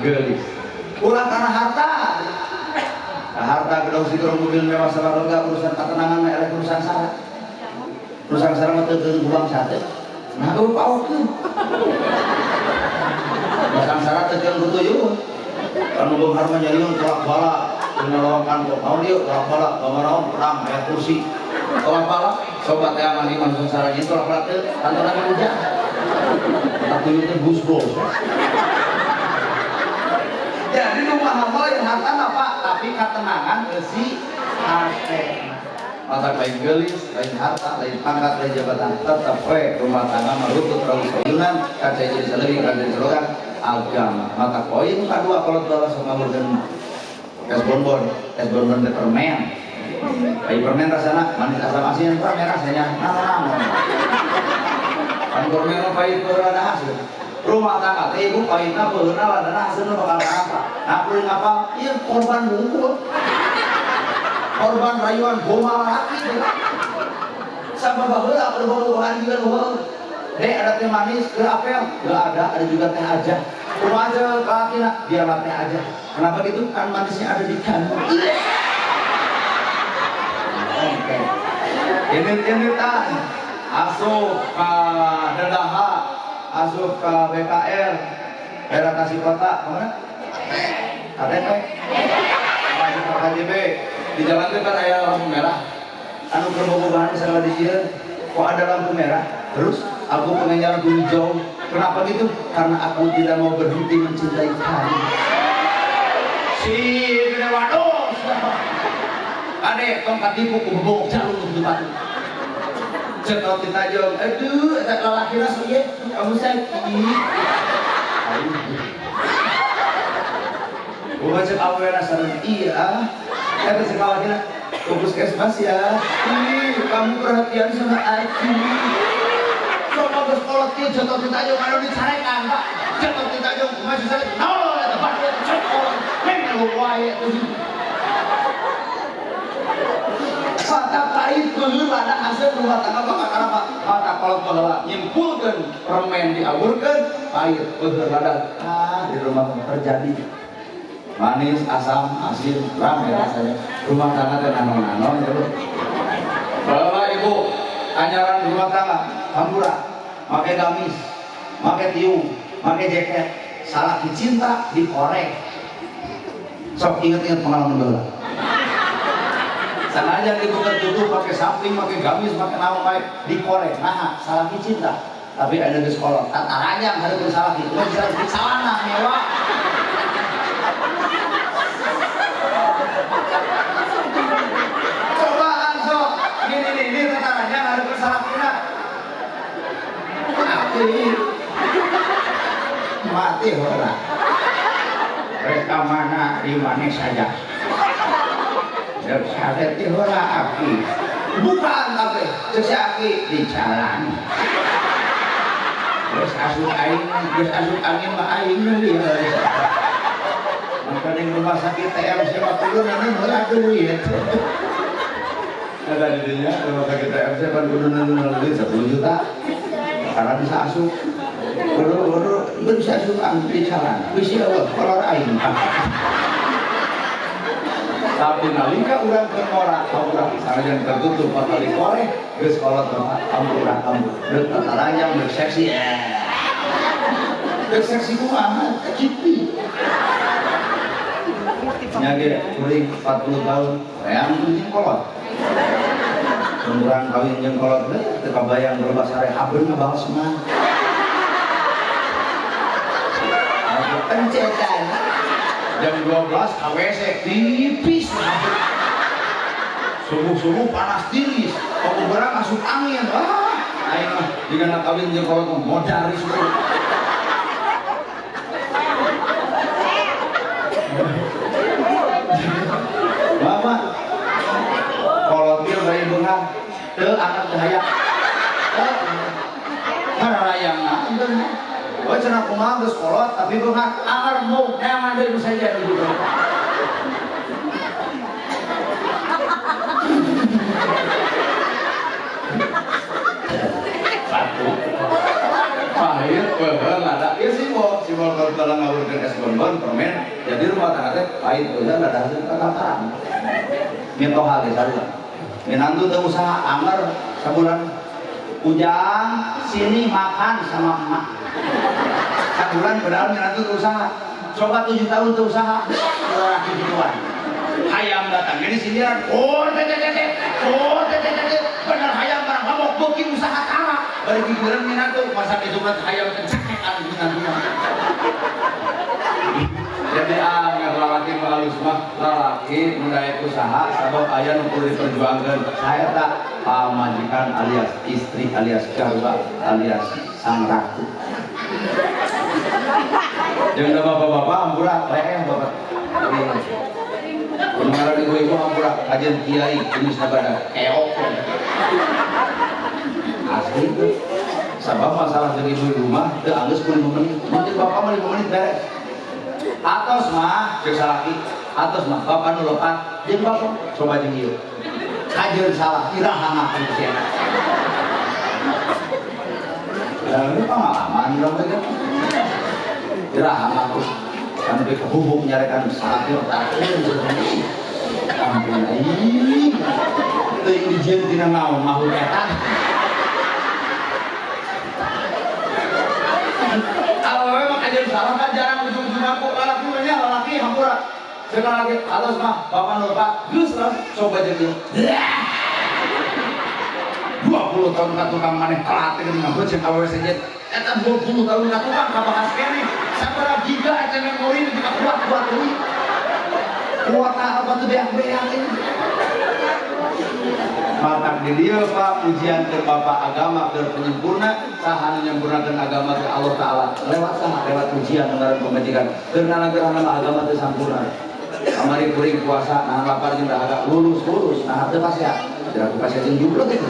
gelis ulah karena harta. Nah, harta gedong sigero mobil mewah sabarega urusan ketenangan mah eleh urusan sara. Urusan sara mah teu buang sate. Nah, eueuh paokeun. Urusan sara teu keun kutuyun. Anu beunghar mah nyariun tolak bala dina lawang kantor. Naon dieu tolak bala, bamaraon perang aya kursi. Tolak bala sobat teh aman iman sangsara nyin tolak bala teh kantorna mah hujan. Tuyun teh bus-bus. Jadi nu mahal lain hartana Pak, tapi ketenangan eusi hate. Mata lain geulis, lain harta, lain pangkat, lain jabatan, tetep we rumah tangga mah rutut rawi sayunan, kaca jadi saleuwi, kaca jadi agama. Mata poin kadua kolot balas ngamurkeun es bonbon teh permen. Ai permen rasana manis asam asin, permen rasanya naon-naon. Kan permen mah pahit baheula hasil. Rumah tangga teh ibu pahitna baheula ladana hasilna bakal apa? Nah, kuring apa? Ieu korban hungkul. Korban rayuan goma lalaki. Sama baheula bobogohan juga nu. Dek ada teh manis ke apel? Enggak ada, ada juga teh aja. Kumaha aja lalakina? Biarlah teh aja. Kenapa gitu? Kan manisnya ada di kamu. Oke. Ini tan asup ka Dadaha, asup ka BKR, daerah Tasik Kota, kemana? KTP, asup ka KJB. Di jalan itu kan aya lampu merah. Anu keur bobogohan sagala dijieun, kok ada lampu merah? Terus aku pengen jalan hijau. Kenapa gitu? Karena aku tidak mau berhenti mencintai kamu. Si gede waduh. Ade tong katipu ku bobok jalur nu batu. Cetot ditajong, aduh eta lalakina ieu kamu sakit. Bukan cek awena sareng iya, eta cek lalakina ke puskesmas ya. Ih, kamu perhatian sama aku. Coba geus kolot kieu cetot ditajong anu dicarekan, Pak. Cetot ditajong kumaha susah naon eta batu cetot. Neng wae atuh. Mata pahit beueur lada hasil rumah tangga bakal apa? Mata kolot baheula nyimpulkeun permen diawurkeun pahit beueur lada. Ah, di rumah terjadi manis, asam, asin, rame rasanya. Rumah tangga teh nano-nano ya Bu. Bapak Ibu, anyaran rumah tangga hampura, make gamis, make tiung, make jaket, salah dicinta dikorek. Sok inget-inget pengalaman baheula. Sanajan ibu tertutup pakai samping, pakai gamis, pakai naon bae dikorek. Nah, salah cinta. Tapi ada di sekolah, tataranya hareupeun salah kitu, bisa disalana mewah. Cobaan sok, gini nih, ini tataranya hareupeun salah kina. Mati. Mati ora. Reka mana di mana saja. Sadar teh ora aki. Bukan kabeh, cek si aki di jalan. Terus asup aing, terus asup angin mah aing nu ieu. Maka di rumah sakit TMC mah kudu neuneuh heula duit. Ada di dinya rumah sakit TMC pan kudu neuneuh duit 10 juta. Karena bisa asup. Kudu bisa asup angin di jalan. Wis eueuh kolor aing. Tapi nalika urang keur ngora, hampura sanajan tertutup patali koreh, geus kolot bapak hampura hampura. Deuk tataranyang deuk seksi. Deuk seksi kumaha? Kipi. Nya ge kuring 40 tahun, reang jeung kolot. Urang kawin jeung kolot teh teu kabayang berubah sare habeun ngabales mah. Pencetan. Jam 12 KWC tipis, subuh-subuh panas tiris, kamu berang asup angin, ah, aing mah jika nak kawin jeung kolot modaris bro. Mama, kolot ieu bari beunghar, teu anak teu hayang, teu hararayangna beunghar. Oh cenah kumaha geus kolot tapi beunghar anger mung neangan deui nu saja nu gitu. Satu. Pahit beuheung lada. Ieu simbol, simbol kalau dalam ngawurkeun es bonbon permen jadi rumah tangga teh pahit beuheung lada hasil kataran. Mitoha ge sarua. Minantu teu usaha anger sabulan. Ujang sini makan sama emak. Sabulan padahal minantu teu usaha. Coba 7 tahun teu usaha. Laki gituan. Hayam datang di sindiran. Oh teh teh teh. Oh teh teh teh. Bener hayam barang mabok beuki usaha tara. Bari gigireun minantu masa kitu mah hayam teh cakekan minantu. Jadi anger lalaki mah halus mah lalaki nu daek usaha sabab aya nu kudu diperjuangkeun. Saeta pamajikan alias istri alias garba alias sang ratu. Jeung bapak-bapak hampura leeh bapak. Mun ngaran ibu-ibu hampura kajian kiai jenis badan keok. Asli tuh. Sabab masalah jeung ibu rumah teu anggeus ku 5 menit. Mun jeung bapak mah 5 menit beres. Atos mah jeung salaki, atos mah bapak nu lepat jeung bapak coba jeung ieu. Kajeun salah iraha ngaku sia. Ya ini pengalaman dong kan. Iraha ngaku sampai kehubung nyarekan salaki otakeun. Ampun aing. Teuing dijieun tina naon mahu eta. Awewe mah kajeun salah kan jarang ujung-ujung ngaku lalaki mah nya lalaki hampura. Sekarang lagi atos mah bapak nu lepat geus lah coba jeung ieu. 20 tahun ka tukang maneh telat teh geuning ngabeut jeung awewe sejen. Eta 20 tahun ka tukang kabahas keneh. Sabaraha giga eta memori nu kuat-kuat deui. Kuota apa tuh beak-beak ini. Matak di dieu Pak ujian ke Bapak agama keur penyempurna saha nu nyempurnakeun agama ke Allah Taala lewat saha lewat ujian ngaran pamajikan keur nalagerana mah agama teu sampurna. Kamari kuring puasa nahan lapar jeung dahaga lulus-lulus nah teu pasea. Tidak ku pasea jeung jumlah gitu.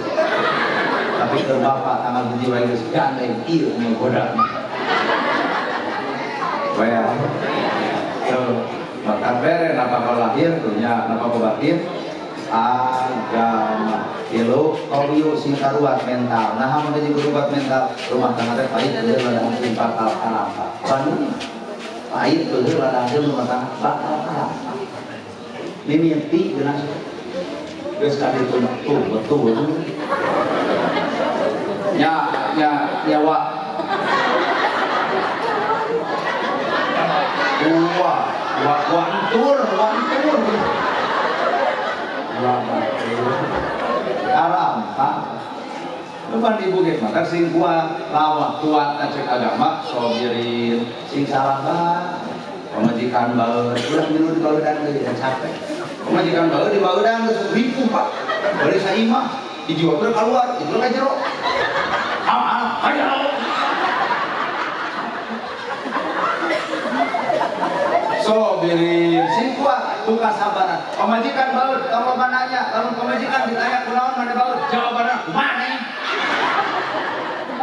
Tapi keur Bapak tanggal hiji wae geus gandeng ieu nu goda. Waya. Tuh, maka bere napa lahir dunya napa batin agama tilu qawiyu sing karuat mental nah mun jadi kuruat mental rumah tangga teh pahit teu lada hasil bakal kalampa Bandung pahit teu lada hasil rumah tangga bakal kalampa mimiti geuna geus ka ditu tuh betul nya nya nyawa wah wah wah entur wah entur haram pak depan ibu ge maka sing kuat lawak kuat cek agama sobirin sing salah bah pamajikan bae ulah milu dibaeudan deui capek pamajikan bae dibaeudan geus ripuh pak bari saimah hiji waktu keluar itu ka jero ah ayo sobirin sing kuat buka sabaran pamajikan baut tong loba nanya lamun pamajikan ditanya kunaon maneh baut jawabanna maneh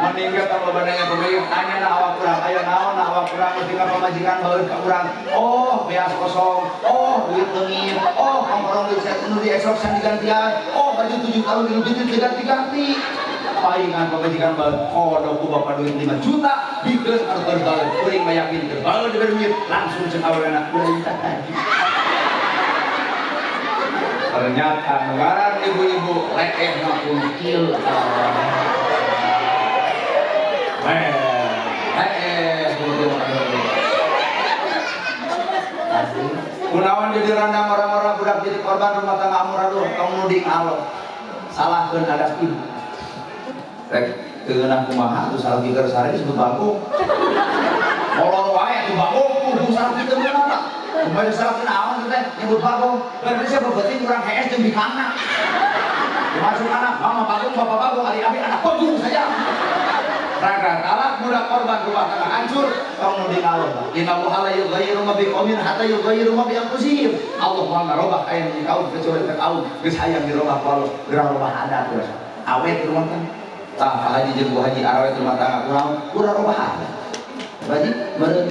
meninggal tong loba nanya pamajikan tanya na awak urang aya naon na awak urang ketika pamajikan baut ka urang oh beas kosong oh duit leungit oh komporong duit nu diesok san digantian oh baju 7 tahun dirugitin diganti-ganti palingan pamajikan baut kodok ku bapak duit 5 juta bikeun anu keur baut kuring mah yakin keur baut diberi duit langsung ceuk awena ulah minta lagi. Ternyata ngaran ibu-ibu leeh mah kuncil. Leeh kunaon jadi randang orang-orang budak jadi korban rumah tangga amuraduh tong nuding alo. Salahkeun adat ibu. Rek teu kumaha tuh salah pikir sare disebut bagong. Molor wae tuh bagong kudu salah kitu meunang Pak. Kumaha salah naon teh nyebut bagong. Berarti siapa beuting urang hees jeung bikangna. Dimasuk anak mama bagong bapak bagong ari abi anak bagong saja. Raga talak budak korban rumah tangga hancur tong nuding Allah. Innallaha la yughayyiru ma biqaumin hatta yughayyiru ma bi anfusihim. Allah moal ngarobah aya nu kaum kecuali teh kaum geus hayang dirobah ku Allah geura robah adat geus. Awet rumah tangga. Tah Pak Haji jeung Bu Haji arawet rumah tangga kunaon kurang robah adat. Pak Haji meureun.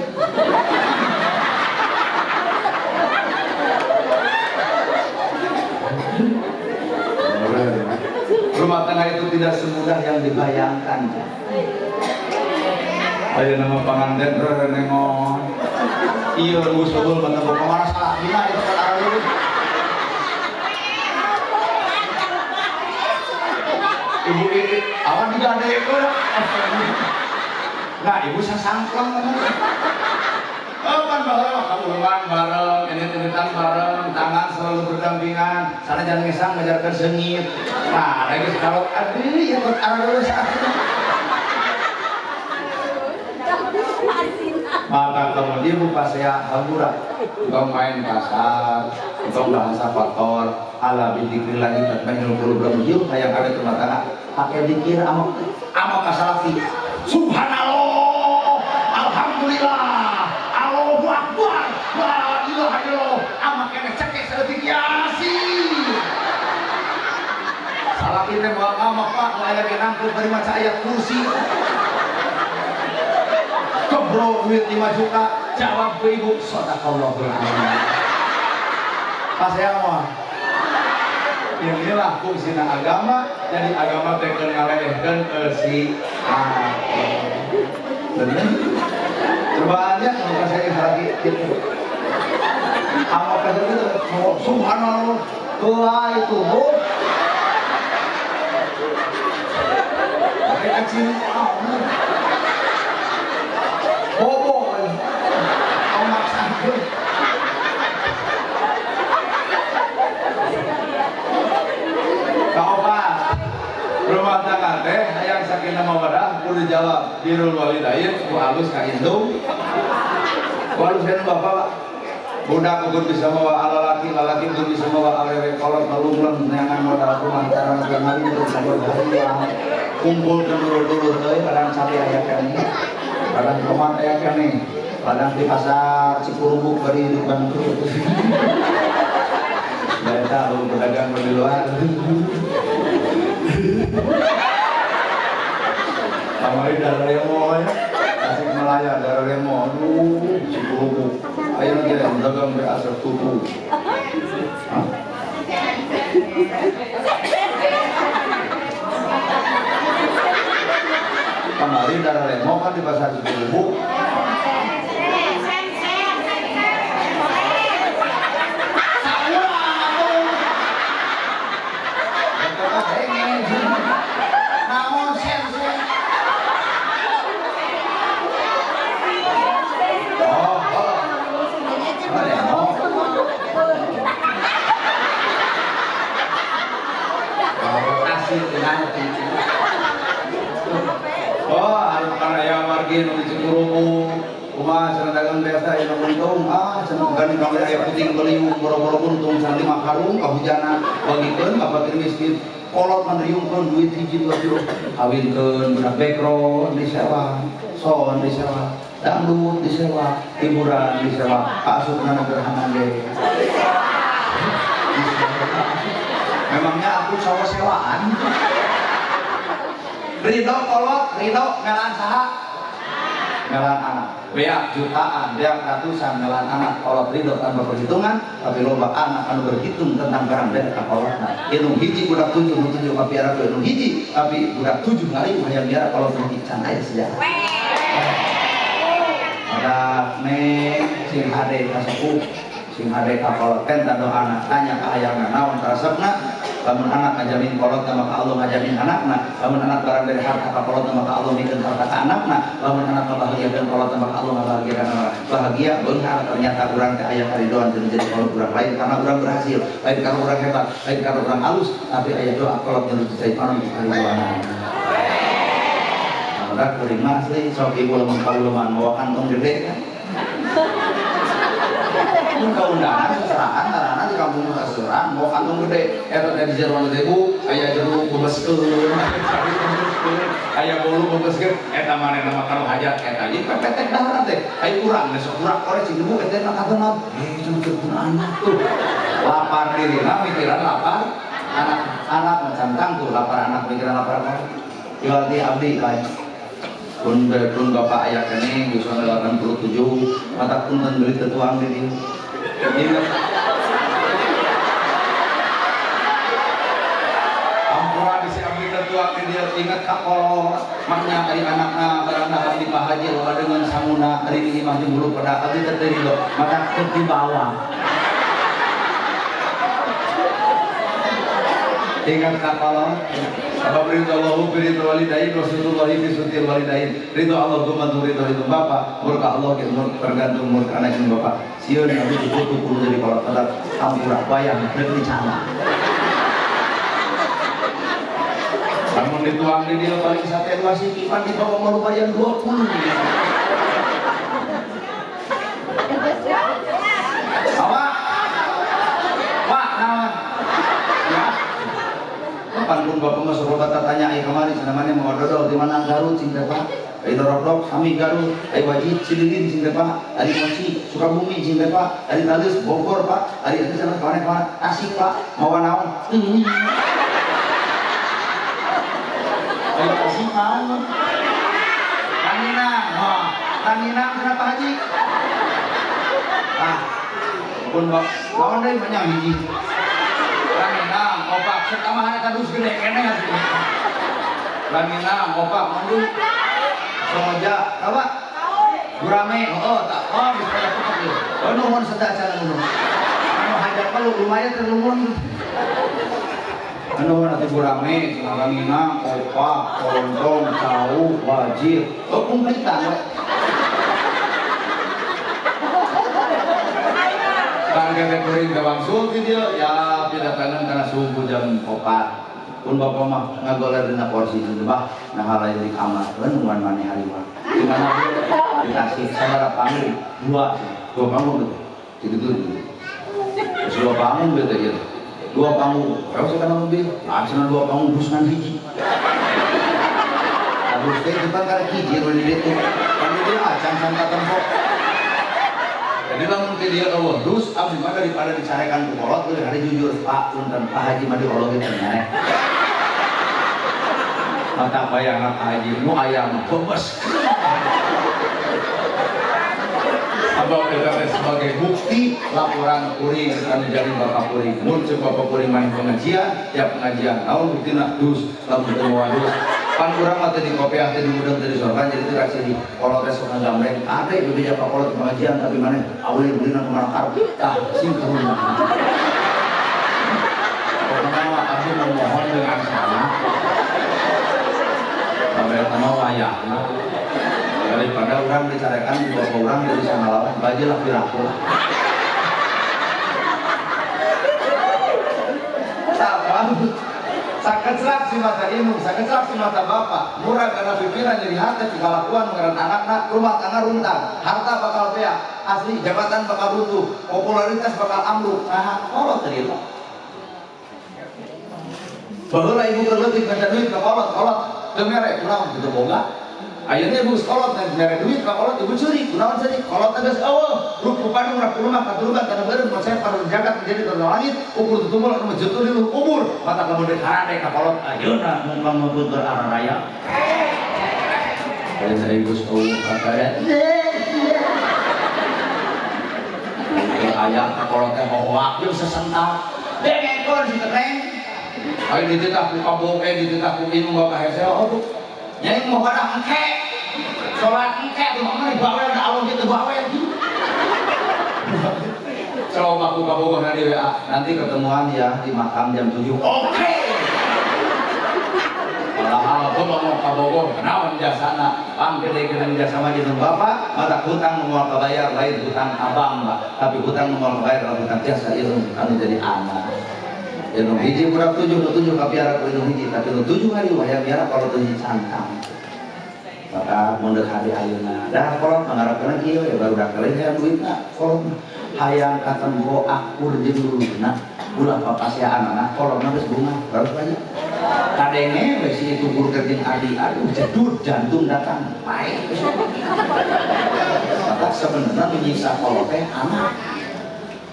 Rumah tangga itu tidak semudah yang dibayangkan. Ayo nama panganten renengon. Iya geus sebel mata bapak mana salah dina itu kan arah lurus. Ibu ini awan digandekeun. Nah, ibu sasangkleng ngomong. Kapan baheula kaulungan bareng, enit-enitan bareng, tangan selalu berdampingan, sana jangan ngesang ngajarkeun seungit. Nah, lagi kalau aduh ya kot arah lurus atuh. Maka kemudian ibu pasea hampura, tong main kasar, tong bahasa kotor, ala bidzikrillah tatmainnul qulub lamun hiup hayang awet rumah tangga, pakai dikir amok amok kasalaki. Subhanallah, alhamdulillah, Allahu akbar, la ilaha illallah, amak kene cekek saeutik yasin. Salaki teh moal amak Pak, nu aya ge nangkut bari maca ayat kursi. Kebro duit 5 juta, jawab ke ibu, sadaqallahul azim. Pas ya mah. Inilah fungsina agama, jadi agama teh keur ngaleehkeun eusi bener. Cobaannya kalau saya lagi gitu. Amak itu subhanallah, doa itu. Pakai acing. Bobo. Amak sanggup. Kaopat. Rumah tangga teh hayang sakinah mawaddah kudu dijawab birrul walidain ku alus ka indung. Ku alus ka bapak, Pak. Budak ukur bisa mawa alalaki, lalaki ukur bisa mawa awewe kolot malungleung neangan modal kumaha cara ngari terus hayang. Kumpul dulur-dulur euy padang sapi aya keneh. Padang tomat aya keneh. Padang di pasar Cikurubuk bari hidup bangkrut. Da eta eueuh pedagang di luar. Kamari daremo ya. Tasik Malaya daremo. Aduh, Cikurubuk. Ayo nanti dagang berasal tubuh. Hah? Kemarin darah lemo kan di pasar Cikurubuk. Oh, karena ya margi nu di Cikurubuk, kumaha cenah dagang biasa aya nu untung, ah cenah gandeng kamari aya puting beliung boro-boro untung cenah 5 karung kahujanan bagikeun ka fakir miskin, kolot manriungkeun duit hiji dua tilu, kawinkeun budak background disewa, son disewa, dangdut disewa, hiburan disewa, kaasupna nu gerhana ge. Memangnya aku cowok sewaan? Ridho kolot, ridho melaan saha? Melaan anak. Beak jutaan, beak ratusan melaan anak. Kolot ridho tanpa perhitungan, tapi loba anak anu berhitung tentang barang beak ka kolotna. Indung hiji budak tujuh, nu tujuh kapiara ku indung hiji, tapi budak tujuh ngaliung hayang miara kolot hiji can aya sejarah. Ada neng sing hade ka sepuh, sing hade ka kolot tenta doana, tanya ka hayangna naon karesepna. Lamun anak ngajamin kolot maka Allah ngajamin anakna, lamun anak barang dari harta ka kolot maka Allah mikeun harta ka anakna, lamun anak ngabahagiakeun kolot maka Allah ngabahagiakeun anakna. Bahagia beunghar ternyata urang teh aya karidoan jeung jadi kolot urang lain karena urang berhasil, lain karena urang hebat, lain karena urang halus, tapi aya doa kolot yang dicai panon karidoan. Nah, kuring mah asli sok ibu lamun kauluman mawa kantong gede kan. Mun kaundangan seserahan tarana di kampung seserahan mau kantong gede eta teh di jero ribu aya jeruk bebeskeun aya bolu bebeskeun eta manehna mah kanu hajat eta ieu pepetek dahar teh aya urang besok urang korek cing debu eta mah katenot eh cing anak tuh lapar dirina mikiran lapar anak anak macam tangguh lapar anak mikiran lapar kan iwal ti abdi lain pun pun bapak ayah kene yuswa 87 mata punten beli tetuang di dieu. Ampura bisi abdi tetuang di dieu ingat ka kolor maknya ari anakna barang abdi Pak Haji loba dengan sanguna ari di imah jeung bulu pada abdi teh ridho mata teu dibawa. Ingat ka kolor sebab ridho Allahu bi ridho walidain wa sunnatullahi fi sunnatil walidain. Ridho Allah gumantung ridho itu bapak, murka Allah tergantung murka anak itu bapak. Sieun abdi diputu kudu jadi kolot tetap ampura bayang rek dicana. Lamun dituang di dia paling sate dua siki pan di bawah mau lumayan 20. Awak. Pak naon? Ya. Pan pun bapak mah suruh tanya ai kamari cenah maneh mau dodol di mana Garut cing teh Pak. Ai dorok sami Garut, ai wajib Cililin cing teh Pak, ari Moci Sukabumi cing teh Pak, ari Talus Bogor Pak, ari eta cenah kana kana Tasik Pak, mawa naon? Ai Tasik mah. Ranginang, wah, Ranginang cenah Pak Haji. Ah. Pun bapak lawan deui mah hiji. Ranginang, opak, set tambahan eta dus gede keneh atuh. Ranginang, opak, mandu. Somoja, apa? Gurame, oh, tak, oh, bisa pada pekok ieu. Oh, nuhun seta acara nuhun. Anu hajat mah lumayan teh nuhun. Anu atuh gurame, cenah ranginang, opak, kolontong, cau, wajir. Oh, kumplitan we. Bangke kuring ke wangsul di dieu, ya pidatangan kana subuh jam 4. Pun bapak mah ngagoler dina porsi itu bah, nah lain di kamar, nungguan maneh hari mah. Di mana dikasih sabaraha panggung, dua panggung gitu. Gitu. Terus dua panggung beta ieu. Dua panggung, kalau saya kana mobil, nah cenah dua panggung dus ngan hiji. Terus teh depan kana hiji nu di ditu. Kan di dieu acan can katempo. Jadi lamun teh dia eueuh dus abdi mah daripada dicarekan ku kolot leuwih hari jujur Pak punten Pak Haji mah diologin teh nyarek. Mata bayangna Pak Haji nu aya mah bebes. Abah eta teh sebagai bukti laporan kuring anu jadi bapak kuring. Mun ceuk bapak kuring main pengajian, tiap pengajian naon buktina dus, lamun teu mawa dus. Pan urang mah teu di kopiah teu di mudeng teu di sorban jadi teu kasih kolot teh sok ngagambreng. Ade bebeja ka kolot pengajian tapi maneh awewe beulina kumaha karep. Tah sing karunya. Pokona mah abdi memohon dengan sana. Sampai eta mah wayahna. Daripada orang dicarekan di bapak orang jadi sangalawan baje lah piraku lah. Apa? Sakeclak si mata indung, sakeclak si mata bapak, murah karena pipiran jadi hati, kalakuan ngaran anakna, rumah tangga runtang, harta bakal beak, asli jabatan bakal runtuh, popularitas bakal ambruk. Nah, kolot terima. Baheula ibu keur leutik minta duit ka kolot, kolot teu mere, kunaon kitu boga. Ayeuna ibu kolot mere duit ka kolot ibu curi, kunaon curi? Kolot teh geus eueuh, rup padung rap rumah katuruban tanah beureum mocet parun jagat menjadi tanah langit, ukur tutumbul anu jetul di luhur kubur, mata lamun deuk harade ka kolot ayeuna mungkang meubeut araraya. Ayeuna ibu geus eueuh kakara. Aya ka kolot teh hoak jeung sesentak. Dengekeun si teteng. Ayo dititah ku kaboge, dititah ku indung bapak hese, oh nyai mau kadang engke, sholat engke, tuh mama bawel, da Allah gitu bawel. Coba aku kabogoh di WA, nanti ketemuan ya di makam jam 7. Oke. Padahal aku mau kabogoh, kenaon jasana, pangkede-kede jasa mah jeung bapak, mata hutang nu moal kabayar lain hutang abang, Pak. Tapi hutang nu moal kabayar adalah hutang jasa ilmu anu jadi anak. Ilmu hiji kurang 7, nu 7 kapiara ku ilmu hiji, tapi nu 7 hari wayah miara kalau 7 cantang. Maka mun deuk hade ayeuna, dah kolot mangharapkeun kieu we barudak lain hayang duitna, kolot hayang katempo akur jeung dulurna, ulah papasiaan anak kolotna geus bunga, baru banyak. Kadenge we si itu guru jeung adi, aduh jedut jantung datang, paeh. Maka sebenarnya menyiksa kolot teh anak.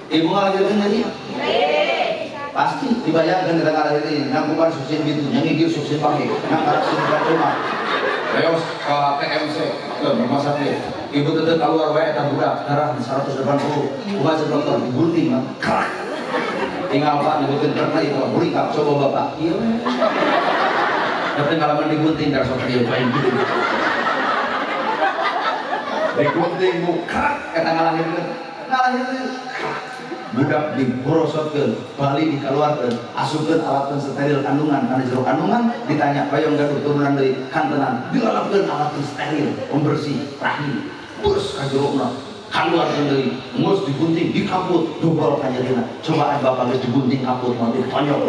Ibu ngalahirkeun jadi? Pasti dibayangkan di tengah lahir ini, nangkupan suksin gitu, yang ngigil suksin pakai, nangkarak suksin rumah. Reos ke TMC, ke rumah sakit. Ibu tetep keluar wae eta budak, darah 180. Kumaha cek dokter digunting mah, kerak. Tinggal Pak digunting pernah itu burik coba bapak. Ieu we. Tapi ngalaman digunting darah sok ieu paling gitu. Digunting bu, kerak eta ngalahirkeun. Ngalahirkeun. Budak diborosotkeun, bali dikeluarkeun, asupkeun alat steril kandungan kana jero kandungan, ditanya hoyong gaduh turunan deui kantenan, dilalapkeun alat steril pembersih rahim. Bus ka jerona, kaluarkeun deui, geus digunting, dikaput, dobrol ka nyerina. Coba bapak geus digunting kaput moal ditonyok.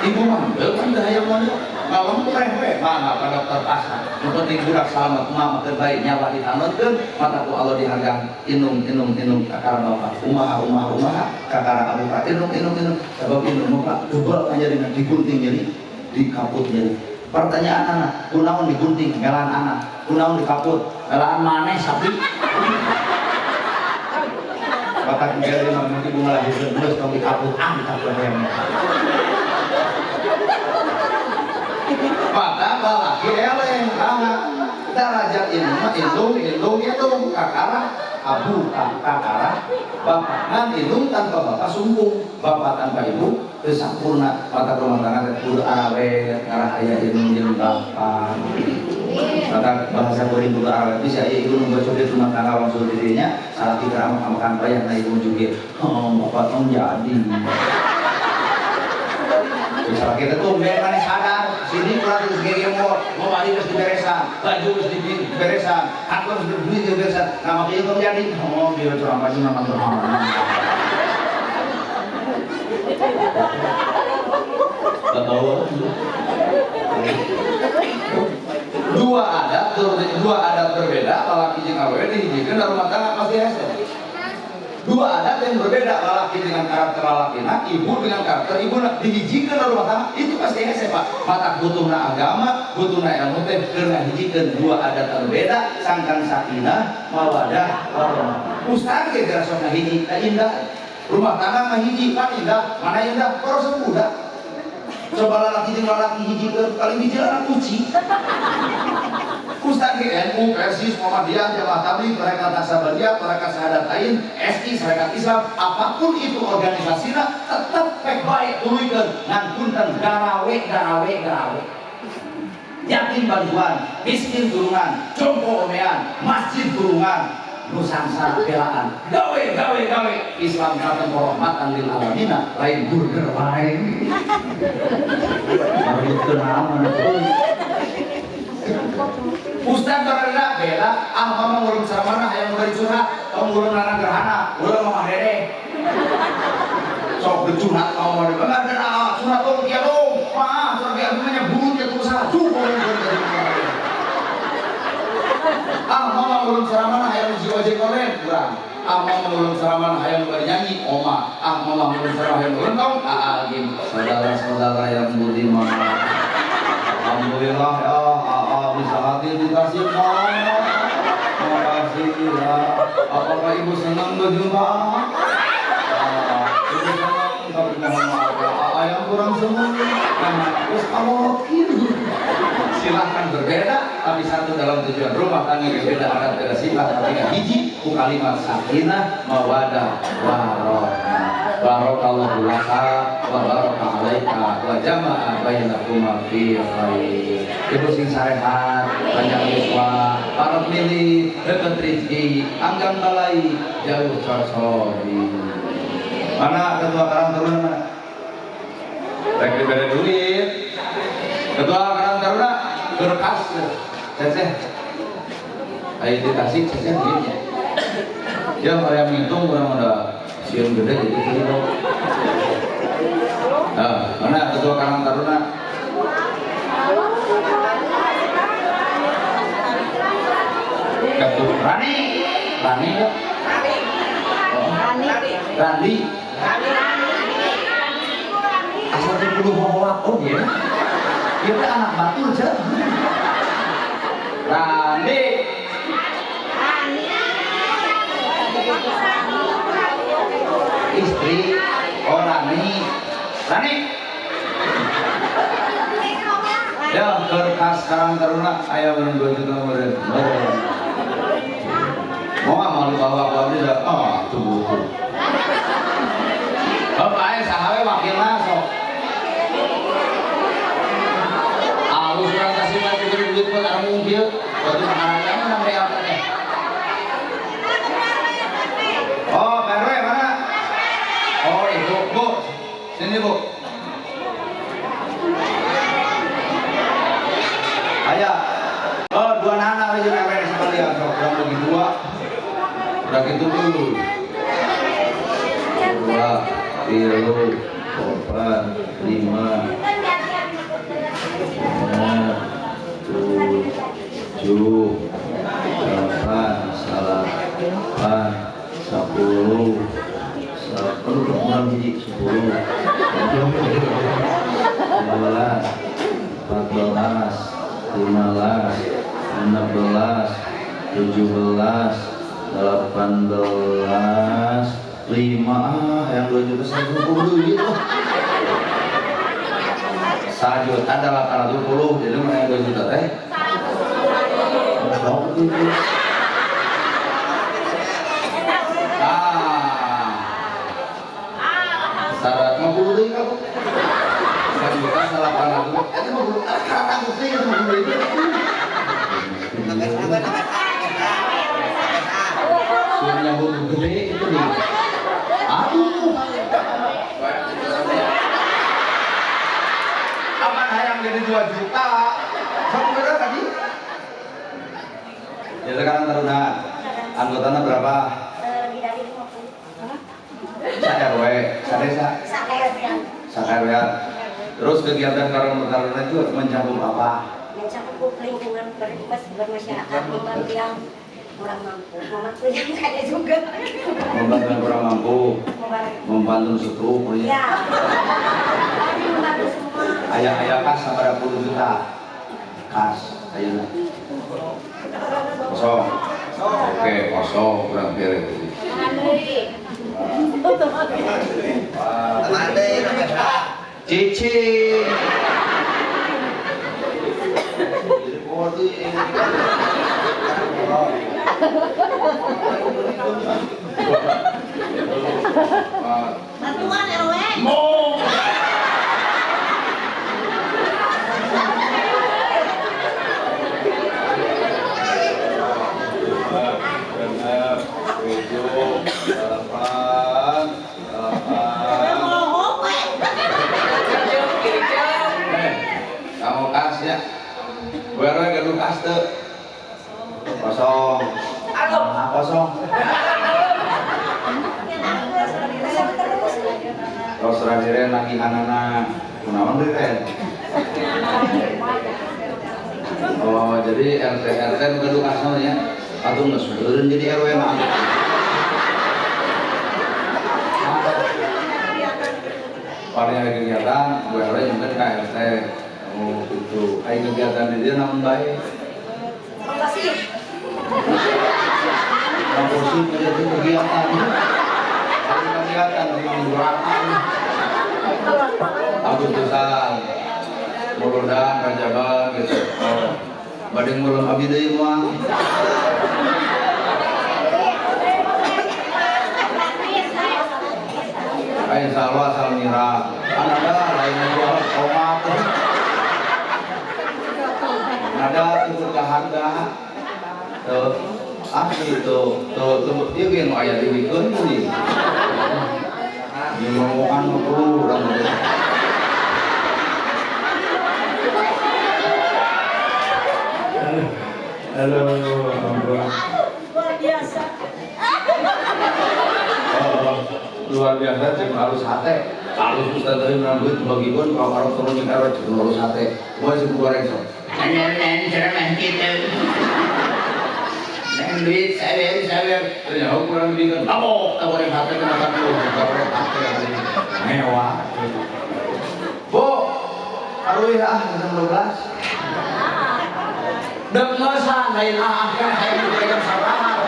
Ibu mah henteu kan teu hayang monyok, ngalempreh we, mangga ka dokter asa. Nu penting budak salamet mah makeun bae nyawa ditanonkeun, mata ku Allah dihargaan. Inung inung inung kakara bapak, umaha umaha umaha, kakara abuka inung inung inung, sabab inung mah dobel kanyarina digunting nyeri, dikaput nyeri. Pertanyaan anak, kunaon digunting melaan anak, kunaon dikaput melaan maneh sapi. Batak gere mah mungkin bunga lahirkeun geus tong dikaput, ah dikaput hayang. Mata balaki eleng, ah, derajat ini mah indung, indung, indung, kakara, abu, kakara, bapak ngan indung tanpa bapak sumbung, bapak tanpa ibu, teu sampurna, mata rumah tangga teh kudu arawet, ngarah aya indung jeung bapak. Mata bahasa kuring kudu arawet bisa ieu ibu nu bocor di rumah tangga wangsul dirinya, salaki keramat makan payah na ibu juga, oh bapak tong jadi. Misalnya kita tuh mana sadar, sini kurang terus gege mau balik terus diberesan, baju terus diberesan, kantor terus dibeli diberesan, nah makanya itu jadi, oh dia curang baju nama curang. Gak tahu. Dua ada adat dua adat berbeda, lalaki jeung awewe dihijikeun da rumah tangga pasti hese. Dua adat yang berbeda, lalaki dengan karakter lalakina, ibu dengan karakter ibuna, dihijikeun da rumah tangga itu pasti hese Pak. Matak butuhna agama, butuhna ilmu teh keur ngahijikeun dua adat anu beda, sangkan sakinah, mawadah, warahmah. Ustaz ge geura sok ngahiji, da indah. Rumah tangga ngahiji kan indah, mana indah? Korosep budak. Coba lalaki jeung lalaki hijikeun, paling hiji anak kucing. Ustaz NU, Persis, Muhammadiyah, Jamaah Tabligh, Tarekat Naksabandia, Tarekat Sahadatain, SI, Sarekat Islam, apapun itu organisasina tetep pek bae tuluykeun ngan punten garawe garawe garawe. Yatim bantuan, miskin tulungan, jompo omean, masjid tulungan, nusangsara belaan, gawe gawe gawe. Islam katen rahmatan lil alamina, lain burger wae. Baru naon Ustaz barada bela, ah mama ngurung saramana hayang bari curhat, tong ngurung nana gerhana, urang mama dede. Sok bercurhat mama dede, enggak ada curhat dong kia dong, maaf curhat kia namanya burut ya terus salah, cukup. Ah mama ngurung saramana hayang uji ojek online, kurang. Ah mama ngurung saramana hayang bari nyanyi, oma. Ah mama ngurung saramana hayang ngurung, agim. Saudara-saudara yang budiman. Alhamdulillah ya, bisa hadir di Tasikmalaya. Terima kasih ya. Apakah ibu senang berjumpa? Ibu senang, tapi mohon maaf ya, yang kurang senang karena terus awalkin. Silahkan berbeda, tapi satu dalam tujuan rumah tangga berbeda adat beda sifat, tapi hiji ku kalimat sakinah mawadah warahmah. Barakallahu laka wa baraka alaika wa jama'a bainakuma fi khair. Ibu sing sarehat, panjang yuswa, parot milih, deket rezeki, anggang balai, jauh cocori. Mana ketua Karang Taruna mana? Rek dibere duit. Ketua Karang Taruna berkas ceceh. Ayo dikasih ceceh duitnya. Ya kalau yang ngitung kurang udah siun gede jadi kilo. Nah, mana ketua Karang Taruna? Ketua Rani, Rani ya? Rani, Rani. Asal tuh kudu hohoak oh ya. Ieu teh anak batur je. Rani. Istri, oh Rani, Rani. Ya, berkas Karang Taruna, ayah bareng 2 juta kemarin. Mau nggak mau dibawa ke abdi dah? Oh, itu butuh. Bapak ayah sahawe wakilna sok. Alus urang kasih mah diberi duit buat arang mungkin. Waktu makanannya mah nang apa teh? Oh, Pak RW mana? Oh, ibu, Bu. Sini, Bu. Ayah. Oh, dua nana aja RW sekalian sok, kurang bagi dua. Udah gitu dulu. 2, 3, 4, 5, 6, 7, 8, 9, 10, 10, 10, 11, 14, 15, 16, 17, 18, 5, yang 2 juta 150 gitu. 1 juta 820, jadi mana yang 2 juta teh? Ah, 150 deui kamu. 1 juta 800. Eta 50, ah, 100 deui 50 deui. Suaranya gede itu nih. Aduh. Aman hayang jadi 2 juta. Sok berapa tadi? Ya sekarang Taruna. Anggotanya berapa? Lebih dari 50. Sa RW, sa desa? Sa RW. Sa RW. Terus kegiatan Karang Taruna itu mencakup apa? Cakup lingkungan bermasyarakat, membantu yang kurang mampu, membantu yang kaya juga. Membantu yang kurang mampu, membantu stroke, ya. Membantu semua. Ayah-ayah kas sampai 10 juta, kas, ayah. Kosong. Oke, kosong kurang beres. Cici. Bantuan RW. Mau. Kamu kas ya. Bu RW gaduh kas teu? Kosong. Ah, kosong. Terus terakhirnya nagihanana kunaon deui teh? Oh, jadi RT RT nu gaduh kasna nya. Atuh geus eureun jadi RW mah. Paling ada kegiatan, Bu RW nyamperin ka RT. Oh, gitu. Ai kegiatan di dia naon bae? Makasih. Promosi menjadi kegiatan. Ada kegiatan di Mingguan. Agustusan, Muludan, Rajaban gitu. Oh. Bade ngulon abdi deui mah. Ayo insyaallah asal ngira. Kan ada lain jual tomat. Ada itu harga. Tuh, ah gitu. Tuh, tuh, ieu ge nu aya diwikeun deui. Di ngomongan mah perlu urang teh. Halo, luar biasa. Oh, luar biasa jeung alus hate. Alus ustaz tadi menang duit bagikeun ka warung turun jeung RW jeung alus hate. Gua sih goreng sok. Nenen ceramah kitu. Neng duit sawer. Ternyata kurang bikeun. Tabok, goreng hate kenapa tuh? Goreng hate mewah. Bu, aruih ah jam 12. Dengesan lain ah kan hayang dipegang sabaraha.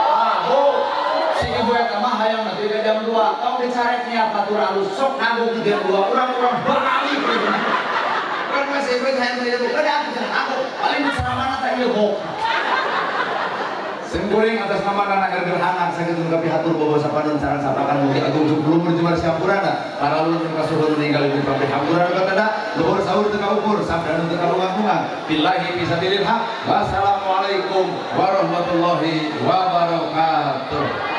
Ah, Bu, si ibu eta mah hayang nepi ka jam 2. Tong dicarek niat batur alus sok nanggung di jam 2. Urang-urang balik gitu. Kan masih ibu hayang teh itu. Kada aku cenah aku paling ceramahna teh ieu bok. Sengkuring atas nama Nana Gerhana sakitu kapi hatur bobo sapanon sareng sapakan mugi agung sebelum berjumpa siapurana para lulur kasuhun meninggal di pabrik hampura katana luhur sahur teu kaukur sabda nu teu kaungang-ungang billahi fisabilil haq. Wassalamualaikum warahmatullahi wabarakatuh.